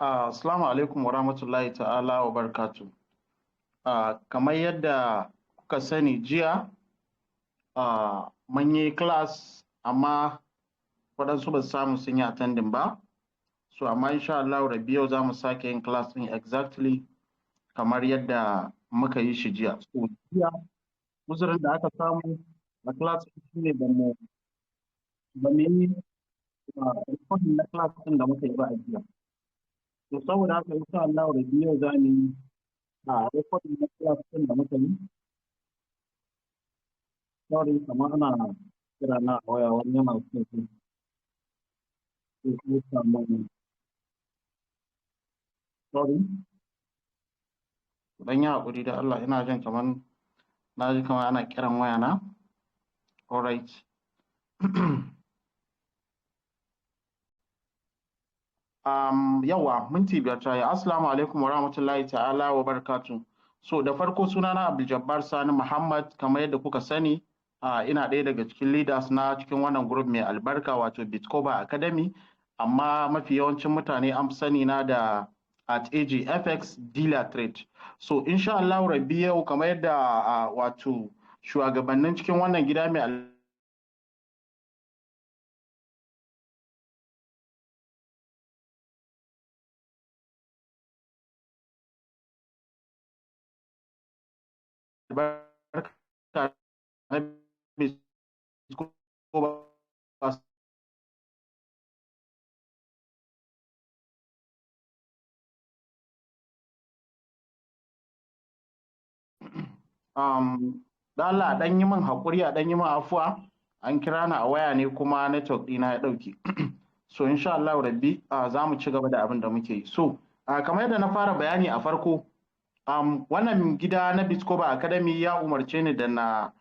Assalamu alaikum wa rahmatullahi ta'ala wa barakatu. Kamar yadda kuka sani jiya, mun yi class, amma waɗansu ba su samu sun yi attending ba. So amma insha Allah rabbi yau za mu sake yin class ɗin exactly kamar yadda muka yi shi jiya. So jiya uzurin da aka samu a class shi ne ba mu yi recording na class ɗin da muka yi ba a jiya. To saboda haka insha Allah rabbi yau za mu yi a recording na class ɗin da muka yi. Sorry, kamar ana kira na a waya, wani yana so sai samu. Sorry. Dan yi haƙuri da Allah, ina jin kamar na ji kamar ana kiran waya na. Alright. Yawa minti 5 ta yi. Assalamu alaikum wa rahmatullahi ta'ala wa barakatuh. So da farko sunana Abdul Jabbar Sani Muhammad, kamar yadda kuka sani, ina ɗaya daga cikin leaders na cikin wannan group mai albarka, wato Bitcoba Academy, amma mafi yawancin mutane an fi sani na da @AGFX Dealer Trade. So insha Allah rabbi yau, kamar yadda wato shugabannin cikin wannan gida mai albarka na Bitcoba da Allah dan yi min haƙuri, a dan yi min afuwa, an kira ni a waya ne kuma network ɗina ya ɗauke. So insha Allah rabbi za mu ci gaba da abin da muke yi. So kamar yadda na fara bayani a farko, wannan gida na Bitcoba Academy ya umarce ni da na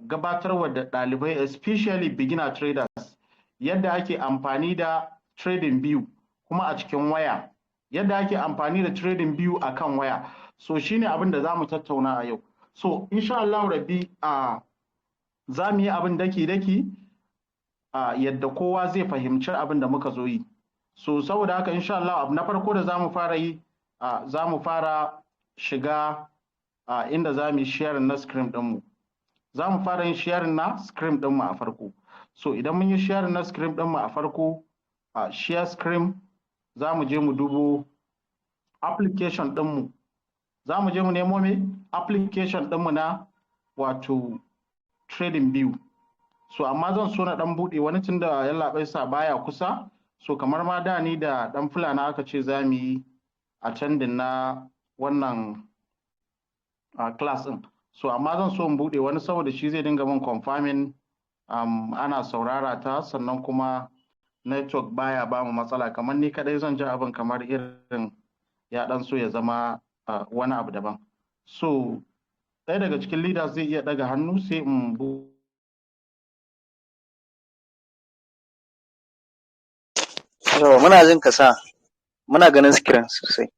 gabatarwa da ɗalibai, especially beginner traders, yadda ake amfani da Trading View kuma a cikin waya, yadda ake amfani da Trading View a kan waya. So shine abin da za mu tattauna a yau. So insha Allah rabbi za mu yi abin daki-daki yadda kowa zai fahimci abin da muka zo yi. So saboda haka insha Allah abu na farko da za mu fara yi, za mu fara shiga inda za mu yi sharing na screen ɗinmu. Za mu fara yin sharing na screen ɗinmu a farko. So idan mun yi sharing na screen ɗinmu a farko, share screen, za mu je mu dubo application ɗinmu. Za mu je mu nemo me application ɗinmu na wato Trading View. So amma zan so na ɗan buɗe wani tunda yallaɓai sa baya kusa. So kamar ma da ni da ɗan fulana aka ce za mu yi attending na wannan class ɗin. So amma zan so in buɗe wani saboda shi zai dinga min confirming ana saurara ta, sannan kuma network baya ba mu matsala. Kamar ni kaɗai zan ji abin kamar irin ya ɗan so ya zama wani abu daban. So ɗaya daga cikin leaders zai iya ɗaga hannu sai in bu Yawa, muna jin ka sa. Muna ganin screen sosai.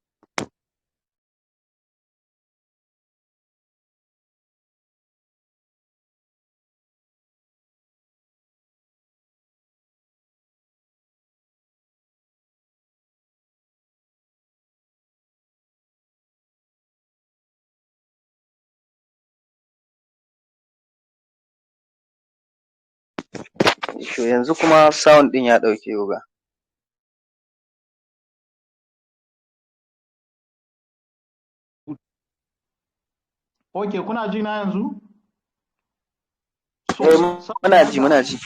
To yanzu kuma sound ɗin ya ɗauke, oga. Ok, kuna ji na yanzu? So, Eh, muna ji, muna ji.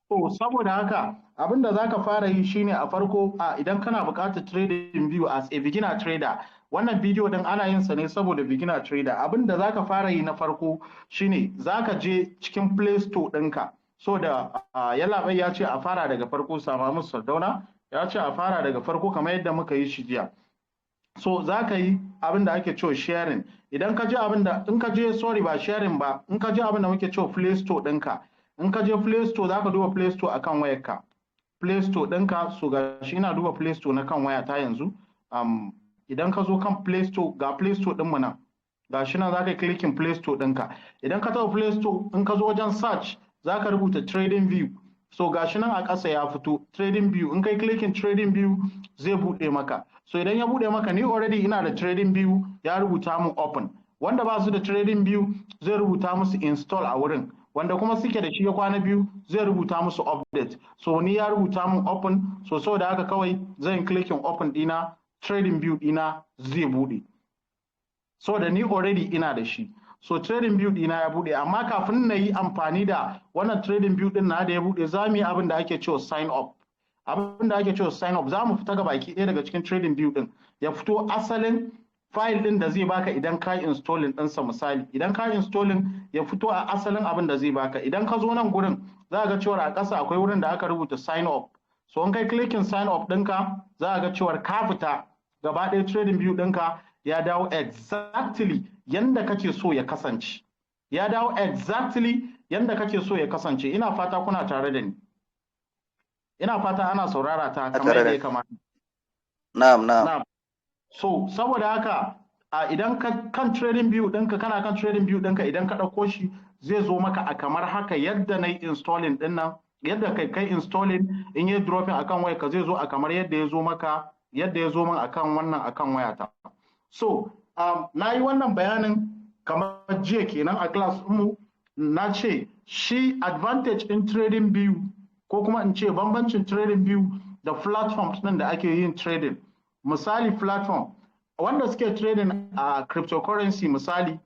So saboda haka abin da zaka fara yi shine a farko, idan kana buƙatar Trading View as a beginner trader, wannan bidiyo din ana yin sa ne saboda beginner trader. Abin da zaka fara yi na farko shine zaka je cikin Play Store ɗinka. So da yallaɓai ya ce a fara daga farko, sama musu Sardauna ya ce a fara daga farko kamar yadda muka yi shi jiya. So za ka yi abin da ake cewa sharing. Idan ka je abin da in ka je, sorry, ba sharing ba, in ka je abin da muke cewa Play Store ɗinka, in ka je Play Store, za ka duba Play Store akan wayarka, Play Store ɗinka. So ga shi ina duba Play Store na kan wayata yanzu. Idan ka zo kan Play Store, ga Play Store ɗinmu nan, ga shi nan, za ka yi clicking Play Store ɗinka. Idan ka taɓa Play Store, in ka zo wajen search, za ka rubuta Trading View. So gashi nan a ƙasa ya fito, Trading View. In kai clicking Trading View, zai buɗe maka. So idan ya buɗe maka, ni already ina da Trading View, ya rubuta mu open. Wanda ba su da Trading View, zai rubuta musu install a wurin. Wanda kuma suke da shi ya kwana biyu, zai rubuta musu update. So ni ya rubuta mun open. So saboda haka kawai zan clicking open dina, Trading View dina zai bude. So da ni already ina da shi, so Trading View dina ya bude. Amma kafin na yi amfani da wannan Trading View din na da ya bude, za mu yi abin da ake cewa sign up. Abin da ake cewa sign up, za mu fita ga baki ɗaya daga cikin Trading View din, ya fito asalin file din da zai baka idan ka installing ɗinsa. Misali, idan ka installing, ya fito a asalin abin da zai baka. Idan ka zo nan gurin, za ga cewa a ƙasa akwai wurin da aka rubuta sign up. So in kai clicking sign up ɗinka, za ga cewar ka fita gaba ɗaya, Trading View ɗinka ya dawo exactly yanda kake so ya kasance. Ya dawo exactly yanda kake so ya kasance. Ina fata kuna tare da ni, ina fata ana saurara ta kamar yadda ya kamata. Na'am. Na'am. So saboda haka a idan ka kan Trading View ɗinka, kana kan Trading View ɗinka, idan ka ɗauko shi, zai zo maka a kamar haka yadda na yi installing ɗin nan. Yadda kai installing, in yi dropping akan waya ka, zai zo a kamar yadda ya zo maka, yadda ya zo min akan wannan, akan wayata. So na yi wannan bayanin kamar jiya kenan a class mu. Na ce shi advantage in Trading View, ko kuma in ce bambancin Trading View da platforms ɗin da ake yin trading. Misali, platform wanda suke trading a cryptocurrency, misali,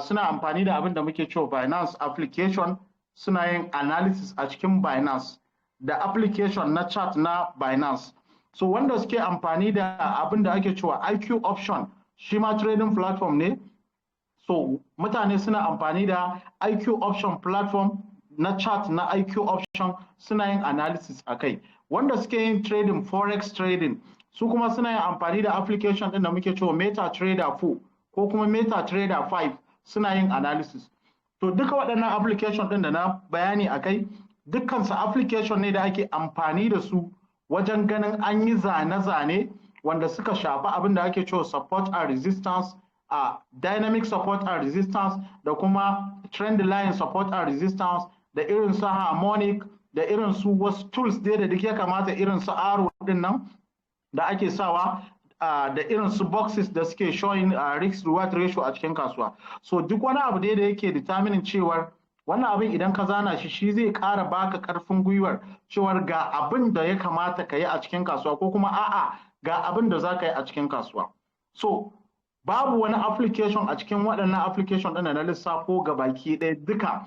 suna amfani da abin da muke cewa Binance application, suna yin analysis a cikin Binance da application na chart na Binance. So wanda suke amfani da abin da ake cewa IQ Option, shi ma trading platform ne. So mutane suna amfani da IQ Option platform na chart na IQ Option, suna yin analysis a kai. Wanda suke yin trading, forex trading, su kuma suna yin amfani da application din da muke cewa MetaTrader 4 ko kuma MetaTrader 5, suna yin analysis. To duka waɗannan application din da na bayani a kai, dukkansu application ne da ake amfani da su wajen ganin an yi zane-zane wanda suka shafi abin da ake cewa support and resistance, a dynamic support and resistance, da kuma trend line support and resistance, da irin su harmonic, da irin su wasu tools dai da duk ya kamata, irin su arrow din nan da ake sawa, da irin su boxes da suke showing risk reward ratio a cikin kasuwa. So duk wani abu dai da yake determining cewar wannan abin, idan ka zana shi, shi zai ƙara baka ƙarfin gwiwar cewar ga abin da ya kamata ka yi a cikin kasuwa, ko kuma a'a, ga abin da za ka yi a cikin kasuwa. So babu wani application a cikin waɗannan application ɗin da na lissafo ga baki ɗaya duka,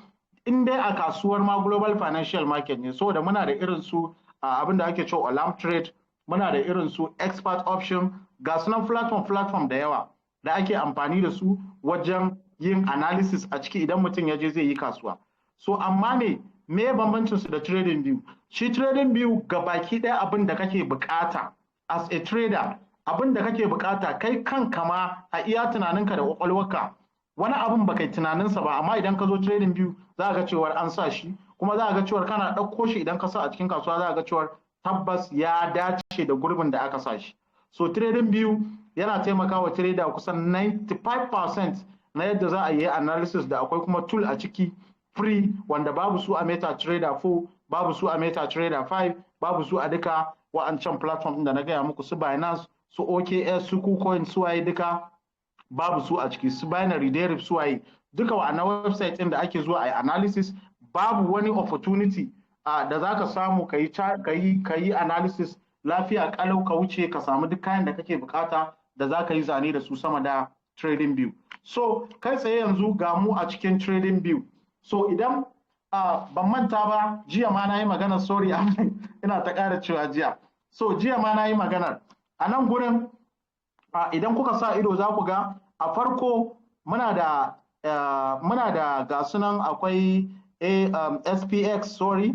in dai a kasuwar ma global financial market ne. Saboda muna da irin su abin da ake cewa Olymp Trade, muna da irin su Expert Option, ga sunan platform platform da yawa da ake amfani da su wajen yin analysis a ciki idan mutum ya je zai yi kasuwa. So amma ne me bambancin su da Trading View? Shi Trading View ga baki ɗaya, abin da kake bukata as a trader, abin da kake bukata kai kanka ma a iya tunaninka da kwakwalwarka, wani abin baka yi tunaninsa ba, amma idan ka zo Trading View, za ga cewar an sa shi, kuma za ga cewar kana ɗauko shi, idan ka sa a cikin kasuwa, za ga cewar tabbas ya dace da gurbin da aka sa shi. So Trading View yana taimakawa trader kusan 95% na yadda za a yi analysis, da akwai kuma tool a ciki free wanda babu su a MetaTrader 4, babu su a MetaTrader 5, babu su a duka wa'ancan platform da na gaya muku, su Binance, su OKX, su KuCoin, su waye, duka babu su a ciki, su Binary Deriv, su waye, duka wa'annan website ɗin da ake zuwa a yi analysis, babu wani opportunity da za ka samu ka yi analysis lafiya kalau, ka wuce ka samu duk kayan da kake bukata da za ka yi zane da su sama da Trading View. So kai tsaye yanzu ga mu a cikin Trading View. So idan ban manta ba, jiya ma na yi magana, sorry, ina ta ƙara cewa jiya. So jiya ma na yi maganar a nan gurin, idan kuka sa ido za ku ga a farko muna da ga sunan, akwai SPX, sorry,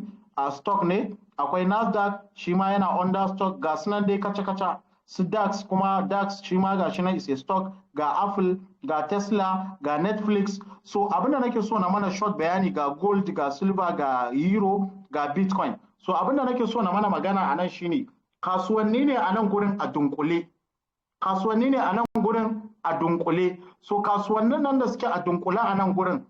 stock ne, akwai Nasdaq, shi ma yana under stock, ga sunan dai kaca-kaca, su DAX kuma, DAX shi ma ga shi nan is a stock, ga Apple, ga Tesla, ga Netflix. So abinda nake so na mana short bayani, ga gold, ga silver, ga euro, ga Bitcoin. So abinda nake so na mana magana a nan shine kasuwanni ne a nan gurin a dunkule, kasuwanni ne a nan gurin a dunkule. So kasuwannin nan da suke a dunkule a nan gurin,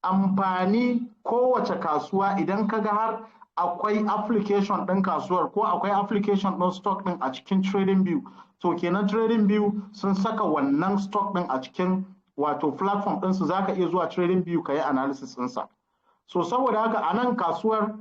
amfani kowace kasuwa, idan ka ga har Akwai application ɗin kasuwar ko akwai application ɗin stock ɗin a cikin Trading View. So kenan Trading View sun saka wannan stock ɗin a cikin wato platform ɗinsu, za ka iya zuwa Trading View ka yi analysis ɗinsa. So saboda haka a nan kasuwar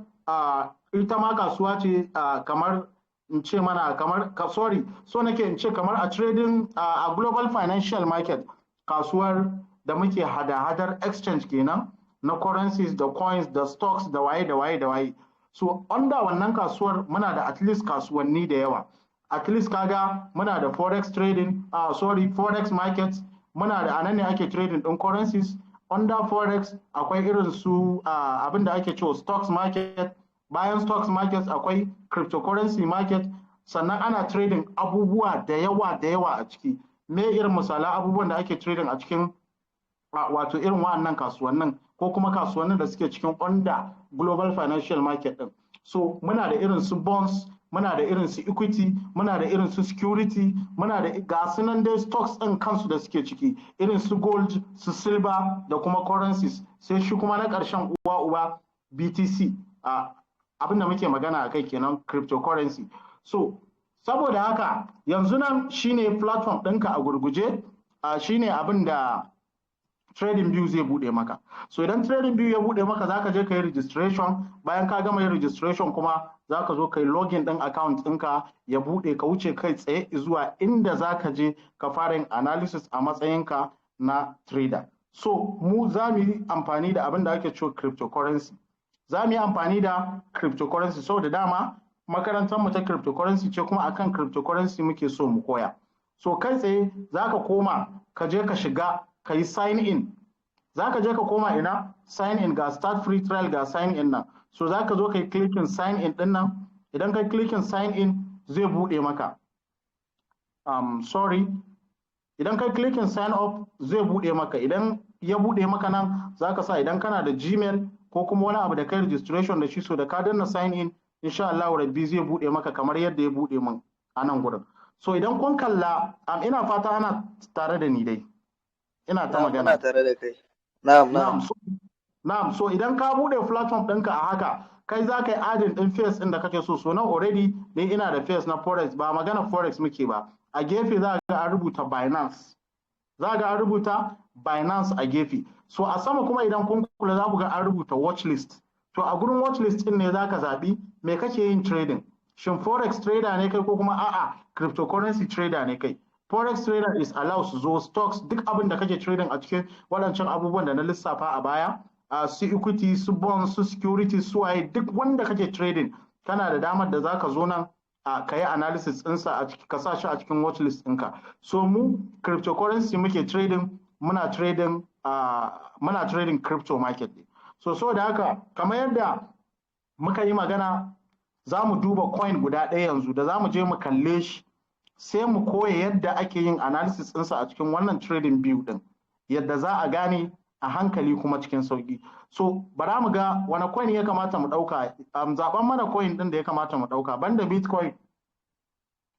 ita ma kasuwa ce, kamar in ce mana kamar, sorry, so nake in ce kamar a trading a global financial market, kasuwar da muke hada-hadar exchange kenan na currencies da coins da stocks da waye da waye da waye. So under wannan kasuwar muna da at least kasuwanni da yawa. At least kaga muna da forex trading, sorry, forex market muna da, anan ne ake trading din currencies. Under forex akwai irin su abin da ake cewa stocks market. Bayan stocks market akwai cryptocurrency market. Sannan ana trading abubuwa da yawa da yawa a ciki. Me irin misalan abubuwan da ake trading a cikin wato irin wa'annan kasuwannin, ko kuma kasuwannin da suke cikin under global financial market din? So muna da irin su bonds, muna da irin su equity, muna da irin su security, muna da ga su nan dai stocks ɗin kansu da suke ciki, irin su gold, su silver da kuma currencies. Sai shi kuma na ƙarshen, uwa uba, BTC, abin da muke magana a kai kenan, cryptocurrency. So saboda haka yanzu nan shine platform ɗinka a gurguje, shine abin da Trading View zai bude maka. So idan Trading View ya bude maka, zaka je ka yi registration. Bayan ka gama yin registration kuma, zaka zo ka yi login din account ɗinka, ya bude, ka wuce kai tsaye zuwa inda zaka je ka fara yin analysis a matsayinka na trader. So mu za mu yi amfani da abin da ake cewa cryptocurrency. Za mu yi amfani da cryptocurrency saboda dama makarantar mu ta cryptocurrency ce, kuma akan cryptocurrency muke so mu koya. So kai tsaye zaka koma ka je ka shiga ka yi sign in. Za ka je ka koma ina sign in, ga start free trial, ga sign in nan. So za ka zo ka yi clicking sign in din nan. Idan ka clicking sign in, zai bude maka, sorry, idan ka clicking sign up zai bude maka. Idan ya bude maka nan, za ka sa idan kana da Gmail ko kuma wani abu da kai registration da shi. So da ka danna sign in, insha Allah rabbi zai bude maka kamar yadda ya bude min a nan gurin. So idan kun kalla, ina fata ana tare da ni dai, ina ta magana. Muna tare da kai. Na'am, na'am. Na'am. So idan ka bude platform ɗinka a haka, kai za ka yi adding ɗin pairs ɗin da kake so. So nan already dai ina da pairs na forex, ba magana forex muke ba. A gefe za ga an rubuta Binance. Za ga an rubuta Binance a gefe. So a sama kuma, idan kun kula, za ku ga an rubuta watch list. To a gurin watch list ɗin ne za ka zaɓi me kake yin trading. Shin forex trader ne kai ko kuma a'a, cryptocurrency trader ne kai? Forex trader is allowed su zo, stocks, duk abin da kake trading a cikin waɗancan abubuwan da na lissafa a baya, su equity, su bonds, su security, su waye, duk wanda kake trading kana da damar da zaka zo nan ka yi analysis ɗinsa a ciki, ka sa shi a cikin watch list ɗinka. So mu cryptocurrency muke trading, muna trading crypto market ne. So saboda haka, kamar yadda muka yi magana, za mu duba coin guda ɗaya yanzu da za mu je mu kalle shi, sai mu koya yadda ake yin analysis ɗinsa a cikin wannan Trading View ɗin, yadda za a gane a hankali kuma cikin sauƙi. So bara mu ga wani coin ya kamata mu ɗauka. Zaɓen mana coin ɗin da ya kamata mu ɗauka banda Bitcoin,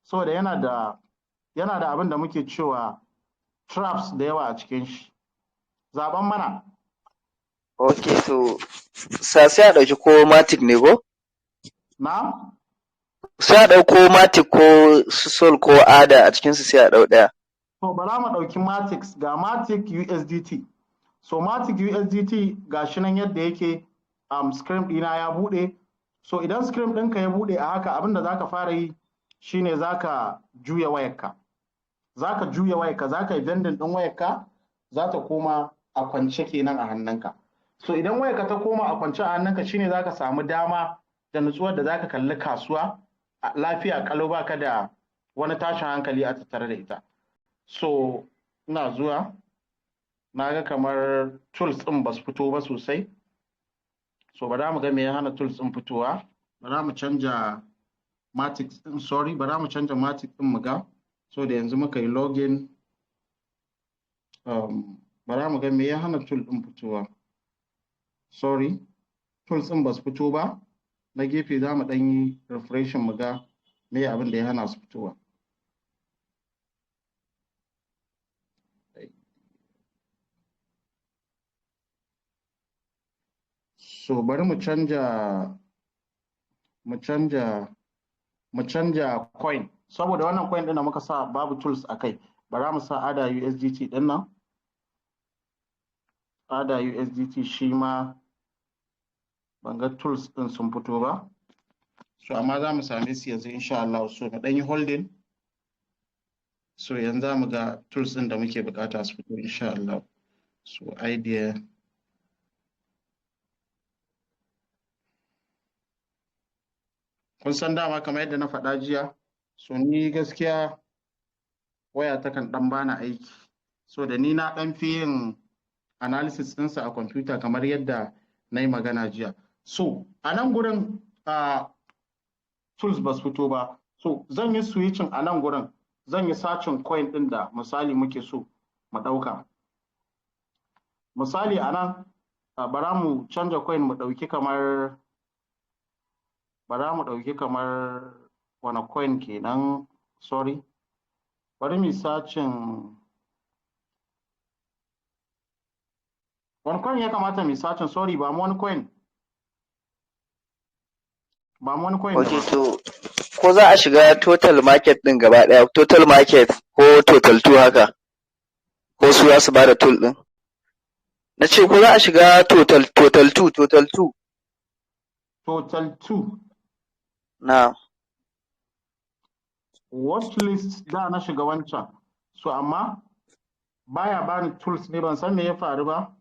saboda yana da abin da muke cewa traps da yawa a cikin shi. Zaɓen mana. Ok, to sa sai a ɗauki ko Matic ne ko? Na? Sai a ɗauko Matic ko Sol ko ADA, a cikinsu sai a ɗau ɗaya. To bara mu ɗauki Matic. Ga Matic USDT. So Matic USDT ga shi nan yadda yake, screen ɗina ya buɗe. So idan screen ɗinka ya buɗe a haka, abinda zaka fara yi shine zaka juya wayarka. Zaka juya wayarka, zaka yi bending ɗin wayarka, za ta koma a kwance kenan a hannunka. So idan wayarka ta koma a kwance a hannunka, shine zaka samu dama da nutsuwar da zaka kalli kasuwa lafiya kalau, baka da wani tashin hankali a tattare da ita. So ina zuwa, na ga kamar tools ɗin ba su fito ba sosai. So ba za mu ga me ya hana tools ɗin fitowa. Ba za mu canja Matic ɗin, sorry, ba za mu canja Matic ɗin mu ga. So da yanzu muka yi login, ba za mu ga me ya hana tool ɗin fitowa. Sorry, tools ɗin ba su fito ba. Na gefe za mu ɗan yi refreshing mu ga me abin da ya hana su fitowa. So bari mu canja Mu canja coin, saboda wannan coin ɗin da muka sa babu tools a kai. Bara mu sa ADA USDT ɗin nan. ADA USDT shi ma ban ga tools ɗin sun fito ba. So amma za mu same su yanzu insha Allah. So mu ɗan yi holding. So yanzu za mu ga tools ɗin da muke buƙata su fito insha Allah. So idea, kun san dama kamar yadda na faɗa jiya, so ni gaskiya waya takan ɗan bani aiki, so da ni na ɗan fi yin analysis ɗinsa a kwamfuta kamar yadda na yi magana jiya. So a nan gurin tools ba su fito ba. So zan yi switching a nan gurin, zan yi searching coin ɗin da misali muke so mu ɗauka. Misali a nan, bara mu canja coin, mu ɗauki kamar, bara mu ɗauki kamar wani coin kenan? Sorry, bari mu searching wani coin ya kamata mu searching. Sorry, ba mu wani coin, ba mu wani coin Ok, daban. To ko za a shiga total market din gaba daya, total market ko total 2 haka, ko su za su bada tool din? Na ce ko za a shiga total 2, total 2. Total 2. Na. Watch list da na shiga wancan, so amma baya bani tools ne, ban san me ya faru ba,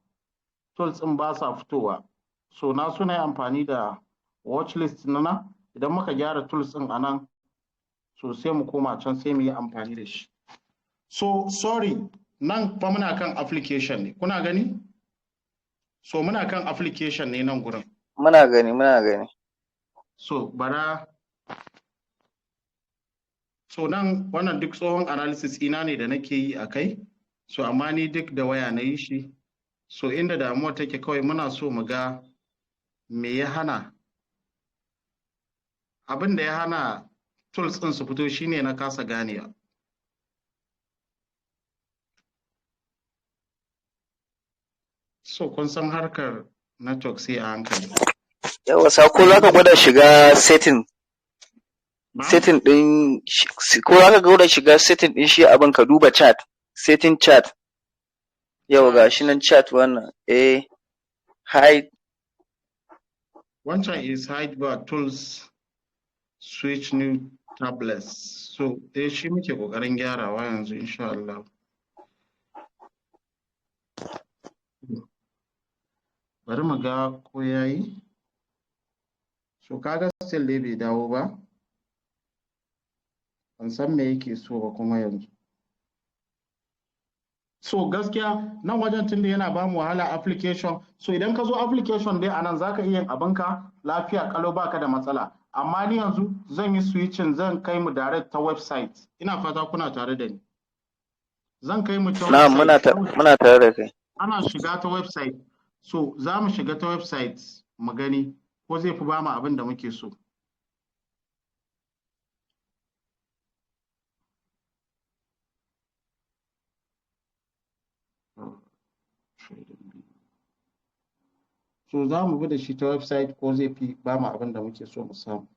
tools ɗin ba sa fitowa. So na so na yi amfani da watch list na nan. Idan muka gyara tools ɗin a nan, so sai mu koma can sai mu yi amfani da shi. So sorry, nan fa muna kan application ne, kuna gani? So muna kan application ne nan gurin. Muna gani, muna gani. So bara, so nan wannan duk tsohon analysis ina ne da nake yi a kai. So amma ni duk da waya na yi shi. So inda damuwa take kawai, muna so mu ga me ya hana, abin da ya hana tools ɗin su fito shine na kasa ganewa. So kun san harkar network sai a hankali. Yauwa, ko za ka gwada shiga setting Na'am? Setting din ko za ka gwada shiga setting din shi abin, ka duba chat setting, chat. Yau ga shi nan chat wannan, eh, hide. Wancan is hide bar tools, switch new tablets. So eh, shi muke kokarin gyarawa yanzu insha Allah. Bari mu ga ko yayi. So kaga still dai bai dawo ba. Ban san me yake so ba kuma yanzu. So gaskiya nan wajen tunda yana ba mu wahala application. So idan ka zo application dai anan zaka iya yin abinka lafiya kalau, baka da matsala. Amma ni yanzu zan yi switching, zan kai mu direct ta website. Ina fata kuna tare da ni. Zan kai mu ta Na, muna website. Muna tare da kai. Ana shiga ta website. So za mu shiga ta website mu gani ko zai fi bamu abin da muke so. Trading. So za mu bi da shi ta website ko zai fi bamu abin da muke so mu samu.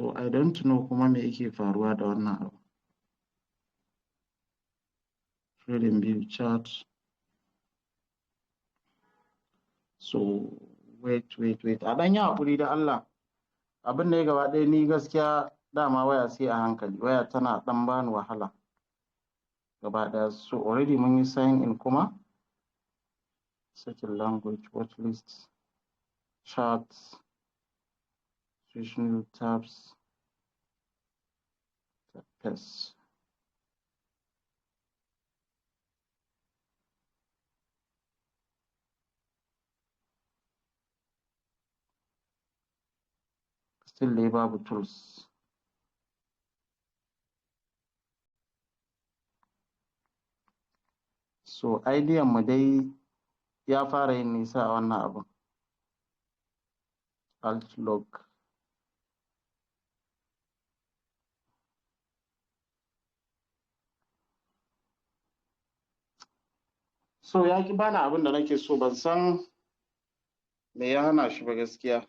So I don't know kuma me yake faruwa da wannan abu. Trading view chart. So wait, wait, wait. A ɗan yi haƙuri da Allah. Abin da ya gaba ɗaya ni gaskiya dama waya sai a hankali. Waya tana ɗan bani wahala gaba ɗaya. So already mun yi sign in kuma. Setting language, watch list, charts, switch new tabs, tab. Still dai babu tools. So idea mu dai ya fara yin nisa a wannan abun. Alt log. So ya ki bani abin da nake so, ban san me ya hana shi ba gaskiya.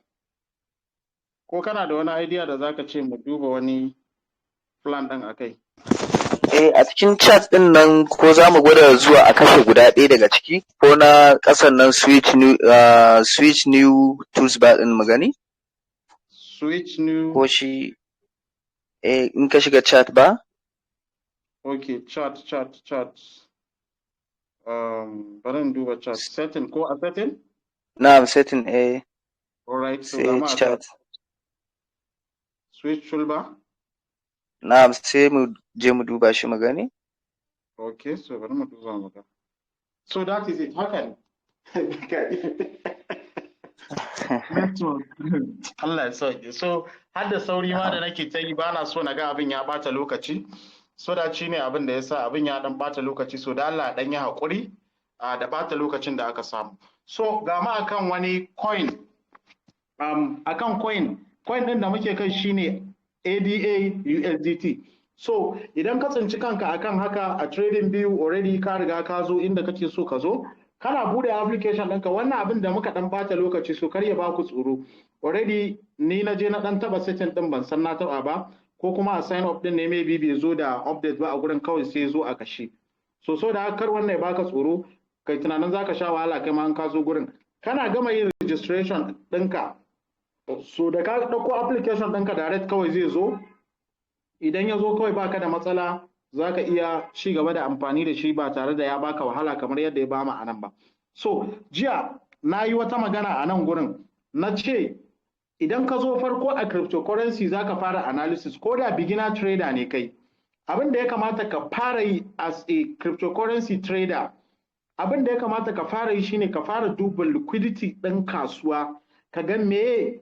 Ko kana da wani idea da zaka ce mu duba wani plan ɗin a kai? Eh, a cikin chart din nan, ko za mu gwada zuwa a kashe guda ɗaya daga ciki, ko na ƙasan nan, switch new tools bar ɗin, mu gani? Switch new. Ko shi, eh, in ka shiga chart ba. Okay, chart, chart, chart. Bari in duba chart. Setting ko a setting? Na'am, setting, eh. Alright, so sai ga ma a chart. Switch toolbar. Na'am, sai mu je mu duba shi mu gani. Okay, so bari mu duba mu ga. So that is it. Haka ne. Network. Allah ya sauke. So har da sauri ma da nake ta yi, bana so na ga abin ya bata lokaci. So da shi ne abin da ya sa abin ya dan bata lokaci. So da Allah dan yi haƙuri da bata lokacin da aka samu. So ga ma akan wani coin. Akan coin. Coin din da muke kai shine ADA USDT. So idan ka tsinci kanka akan haka a trading view, already ka riga ka zo inda kake so ka zo. Kana bude application ɗinka, wannan abin da muka ɗan bata lokaci, so kar ya baku tsoro. Already ni na je na ɗan taɓa setting ɗin, ban san na taɓa ba, ko kuma a sign up ɗin ne, maybe bai zo da update ba a gurin, kawai sai zo a kashe. So da haka kar wannan ya baka tsoro, kai tunanin zaka sha wahala kai ma in ka zo gurin. Kana gama yin registration ɗinka, so da ka ɗauko application ɗinka direct kawai zai zo. Idan ya zo kawai baka da matsala, za ka iya ci gaba da amfani da shi ba tare da ya baka wahala kamar yadda ya bamu a nan ba. So jiya na yi wata magana a nan gurin, na ce idan ka zo farko a cryptocurrency za ka fara analysis, ko da beginner trader ne kai, abin da ya kamata ka fara yi as a cryptocurrency trader, abin da ya kamata ka fara yi shine ka fara duba liquidity ɗin kasuwa, ka ga meye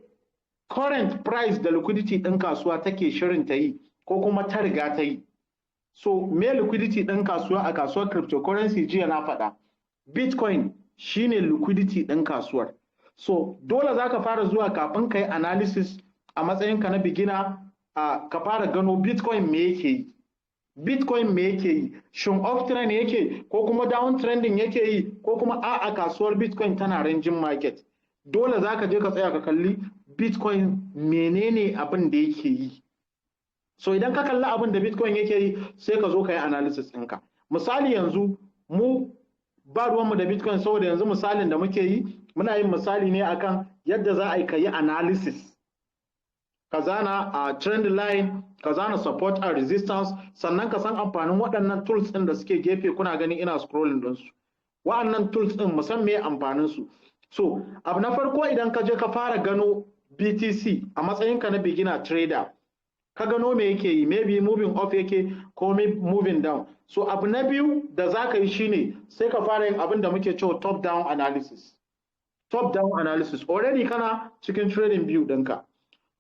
current price da liquidity ɗin kasuwa take shirin ta yi ko kuma ta riga ta yi. So me liquidity ɗin kasuwa a kasuwar cryptocurrency? Jiya na faɗa, Bitcoin shine liquidity ɗin kasuwar. So dole za ka fara zuwa, kafin ka yi analysis a matsayinka na beginner, ka fara gano Bitcoin me yake yi. Bitcoin me yake yi? Shin uptrend yake ko kuma downtrending yake yi, ko kuma a'a, kasuwar Bitcoin tana ranging market? Dole za ka je ka tsaya ka kalli Bitcoin, menene abin da yake yi. So idan ka kalli abin da Bitcoin yake yi, sai ka zo ka yi analysis ɗinka. Misali, yanzu mu ba ruwanmu da Bitcoin, saboda yanzu misalin da muke yi, muna yin misali ne akan yadda za a yi ka yi analysis, ka zana a trend line, ka zana support and resistance, sannan ka san amfanin waɗannan tools ɗin da suke gefe. Kuna gani ina scrolling ɗinsu, waɗannan tools ɗin, musan me amfanin su. So abu na farko, idan ka je ka fara gano BTC a matsayinka na beginner trader, ka gano me yake yi, maybe moving up yake ko moving down. So abu na biyu da za ka yi shine sai ka fara yin abin da muke cewa top down analysis. Top down analysis, already kana cikin trading view ɗinka.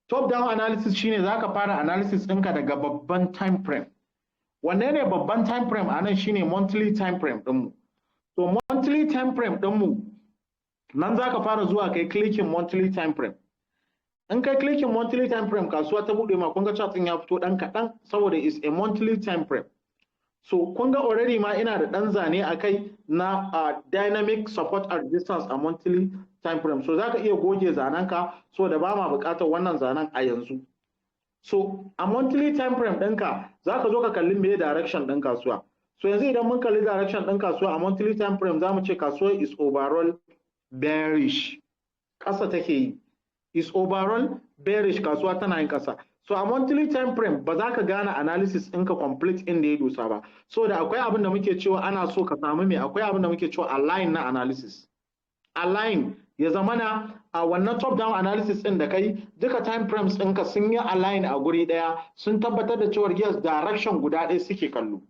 Top down analysis shine za ka fara analysis ɗinka daga babban time frame. Wanne ne babban time frame a nan? Shine monthly time frame ɗinmu. So monthly time frame ɗinmu nan, za ka fara zuwa kai clicking monthly time frame. In kai clicking monthly time frame, kasuwa ta buɗe ma, kun ga chart ɗin ya fito ɗan kaɗan saboda is a monthly time frame. So kun ga already ma ina da ɗan zane a kai na dynamic support and resistance a monthly time frame. So zaka iya goge zanenka, so da ba ma buƙatar wannan zanen a yanzu. So a monthly time frame ɗinka, zaka zo ka kalli me direction ɗin kasuwa. So yanzu idan mun kalli direction ɗin kasuwa a monthly time frame, za mu ce kasuwar is overall bearish, ƙasa take yi, is overall bearish, kasuwa tana yin ƙasa. So a monthly time frame ba za ka gane analysis ɗinka complete inda ya dosa ba. So da akwai abin da muke cewa ana so ka samu me, akwai abin da muke cewa align na analysis. Align ya zamana a wannan top down analysis ɗin da kai, duka time frames ɗinka sun yi align a guri ɗaya, sun tabbatar da cewa yes, direction guda ɗaya suke kallo.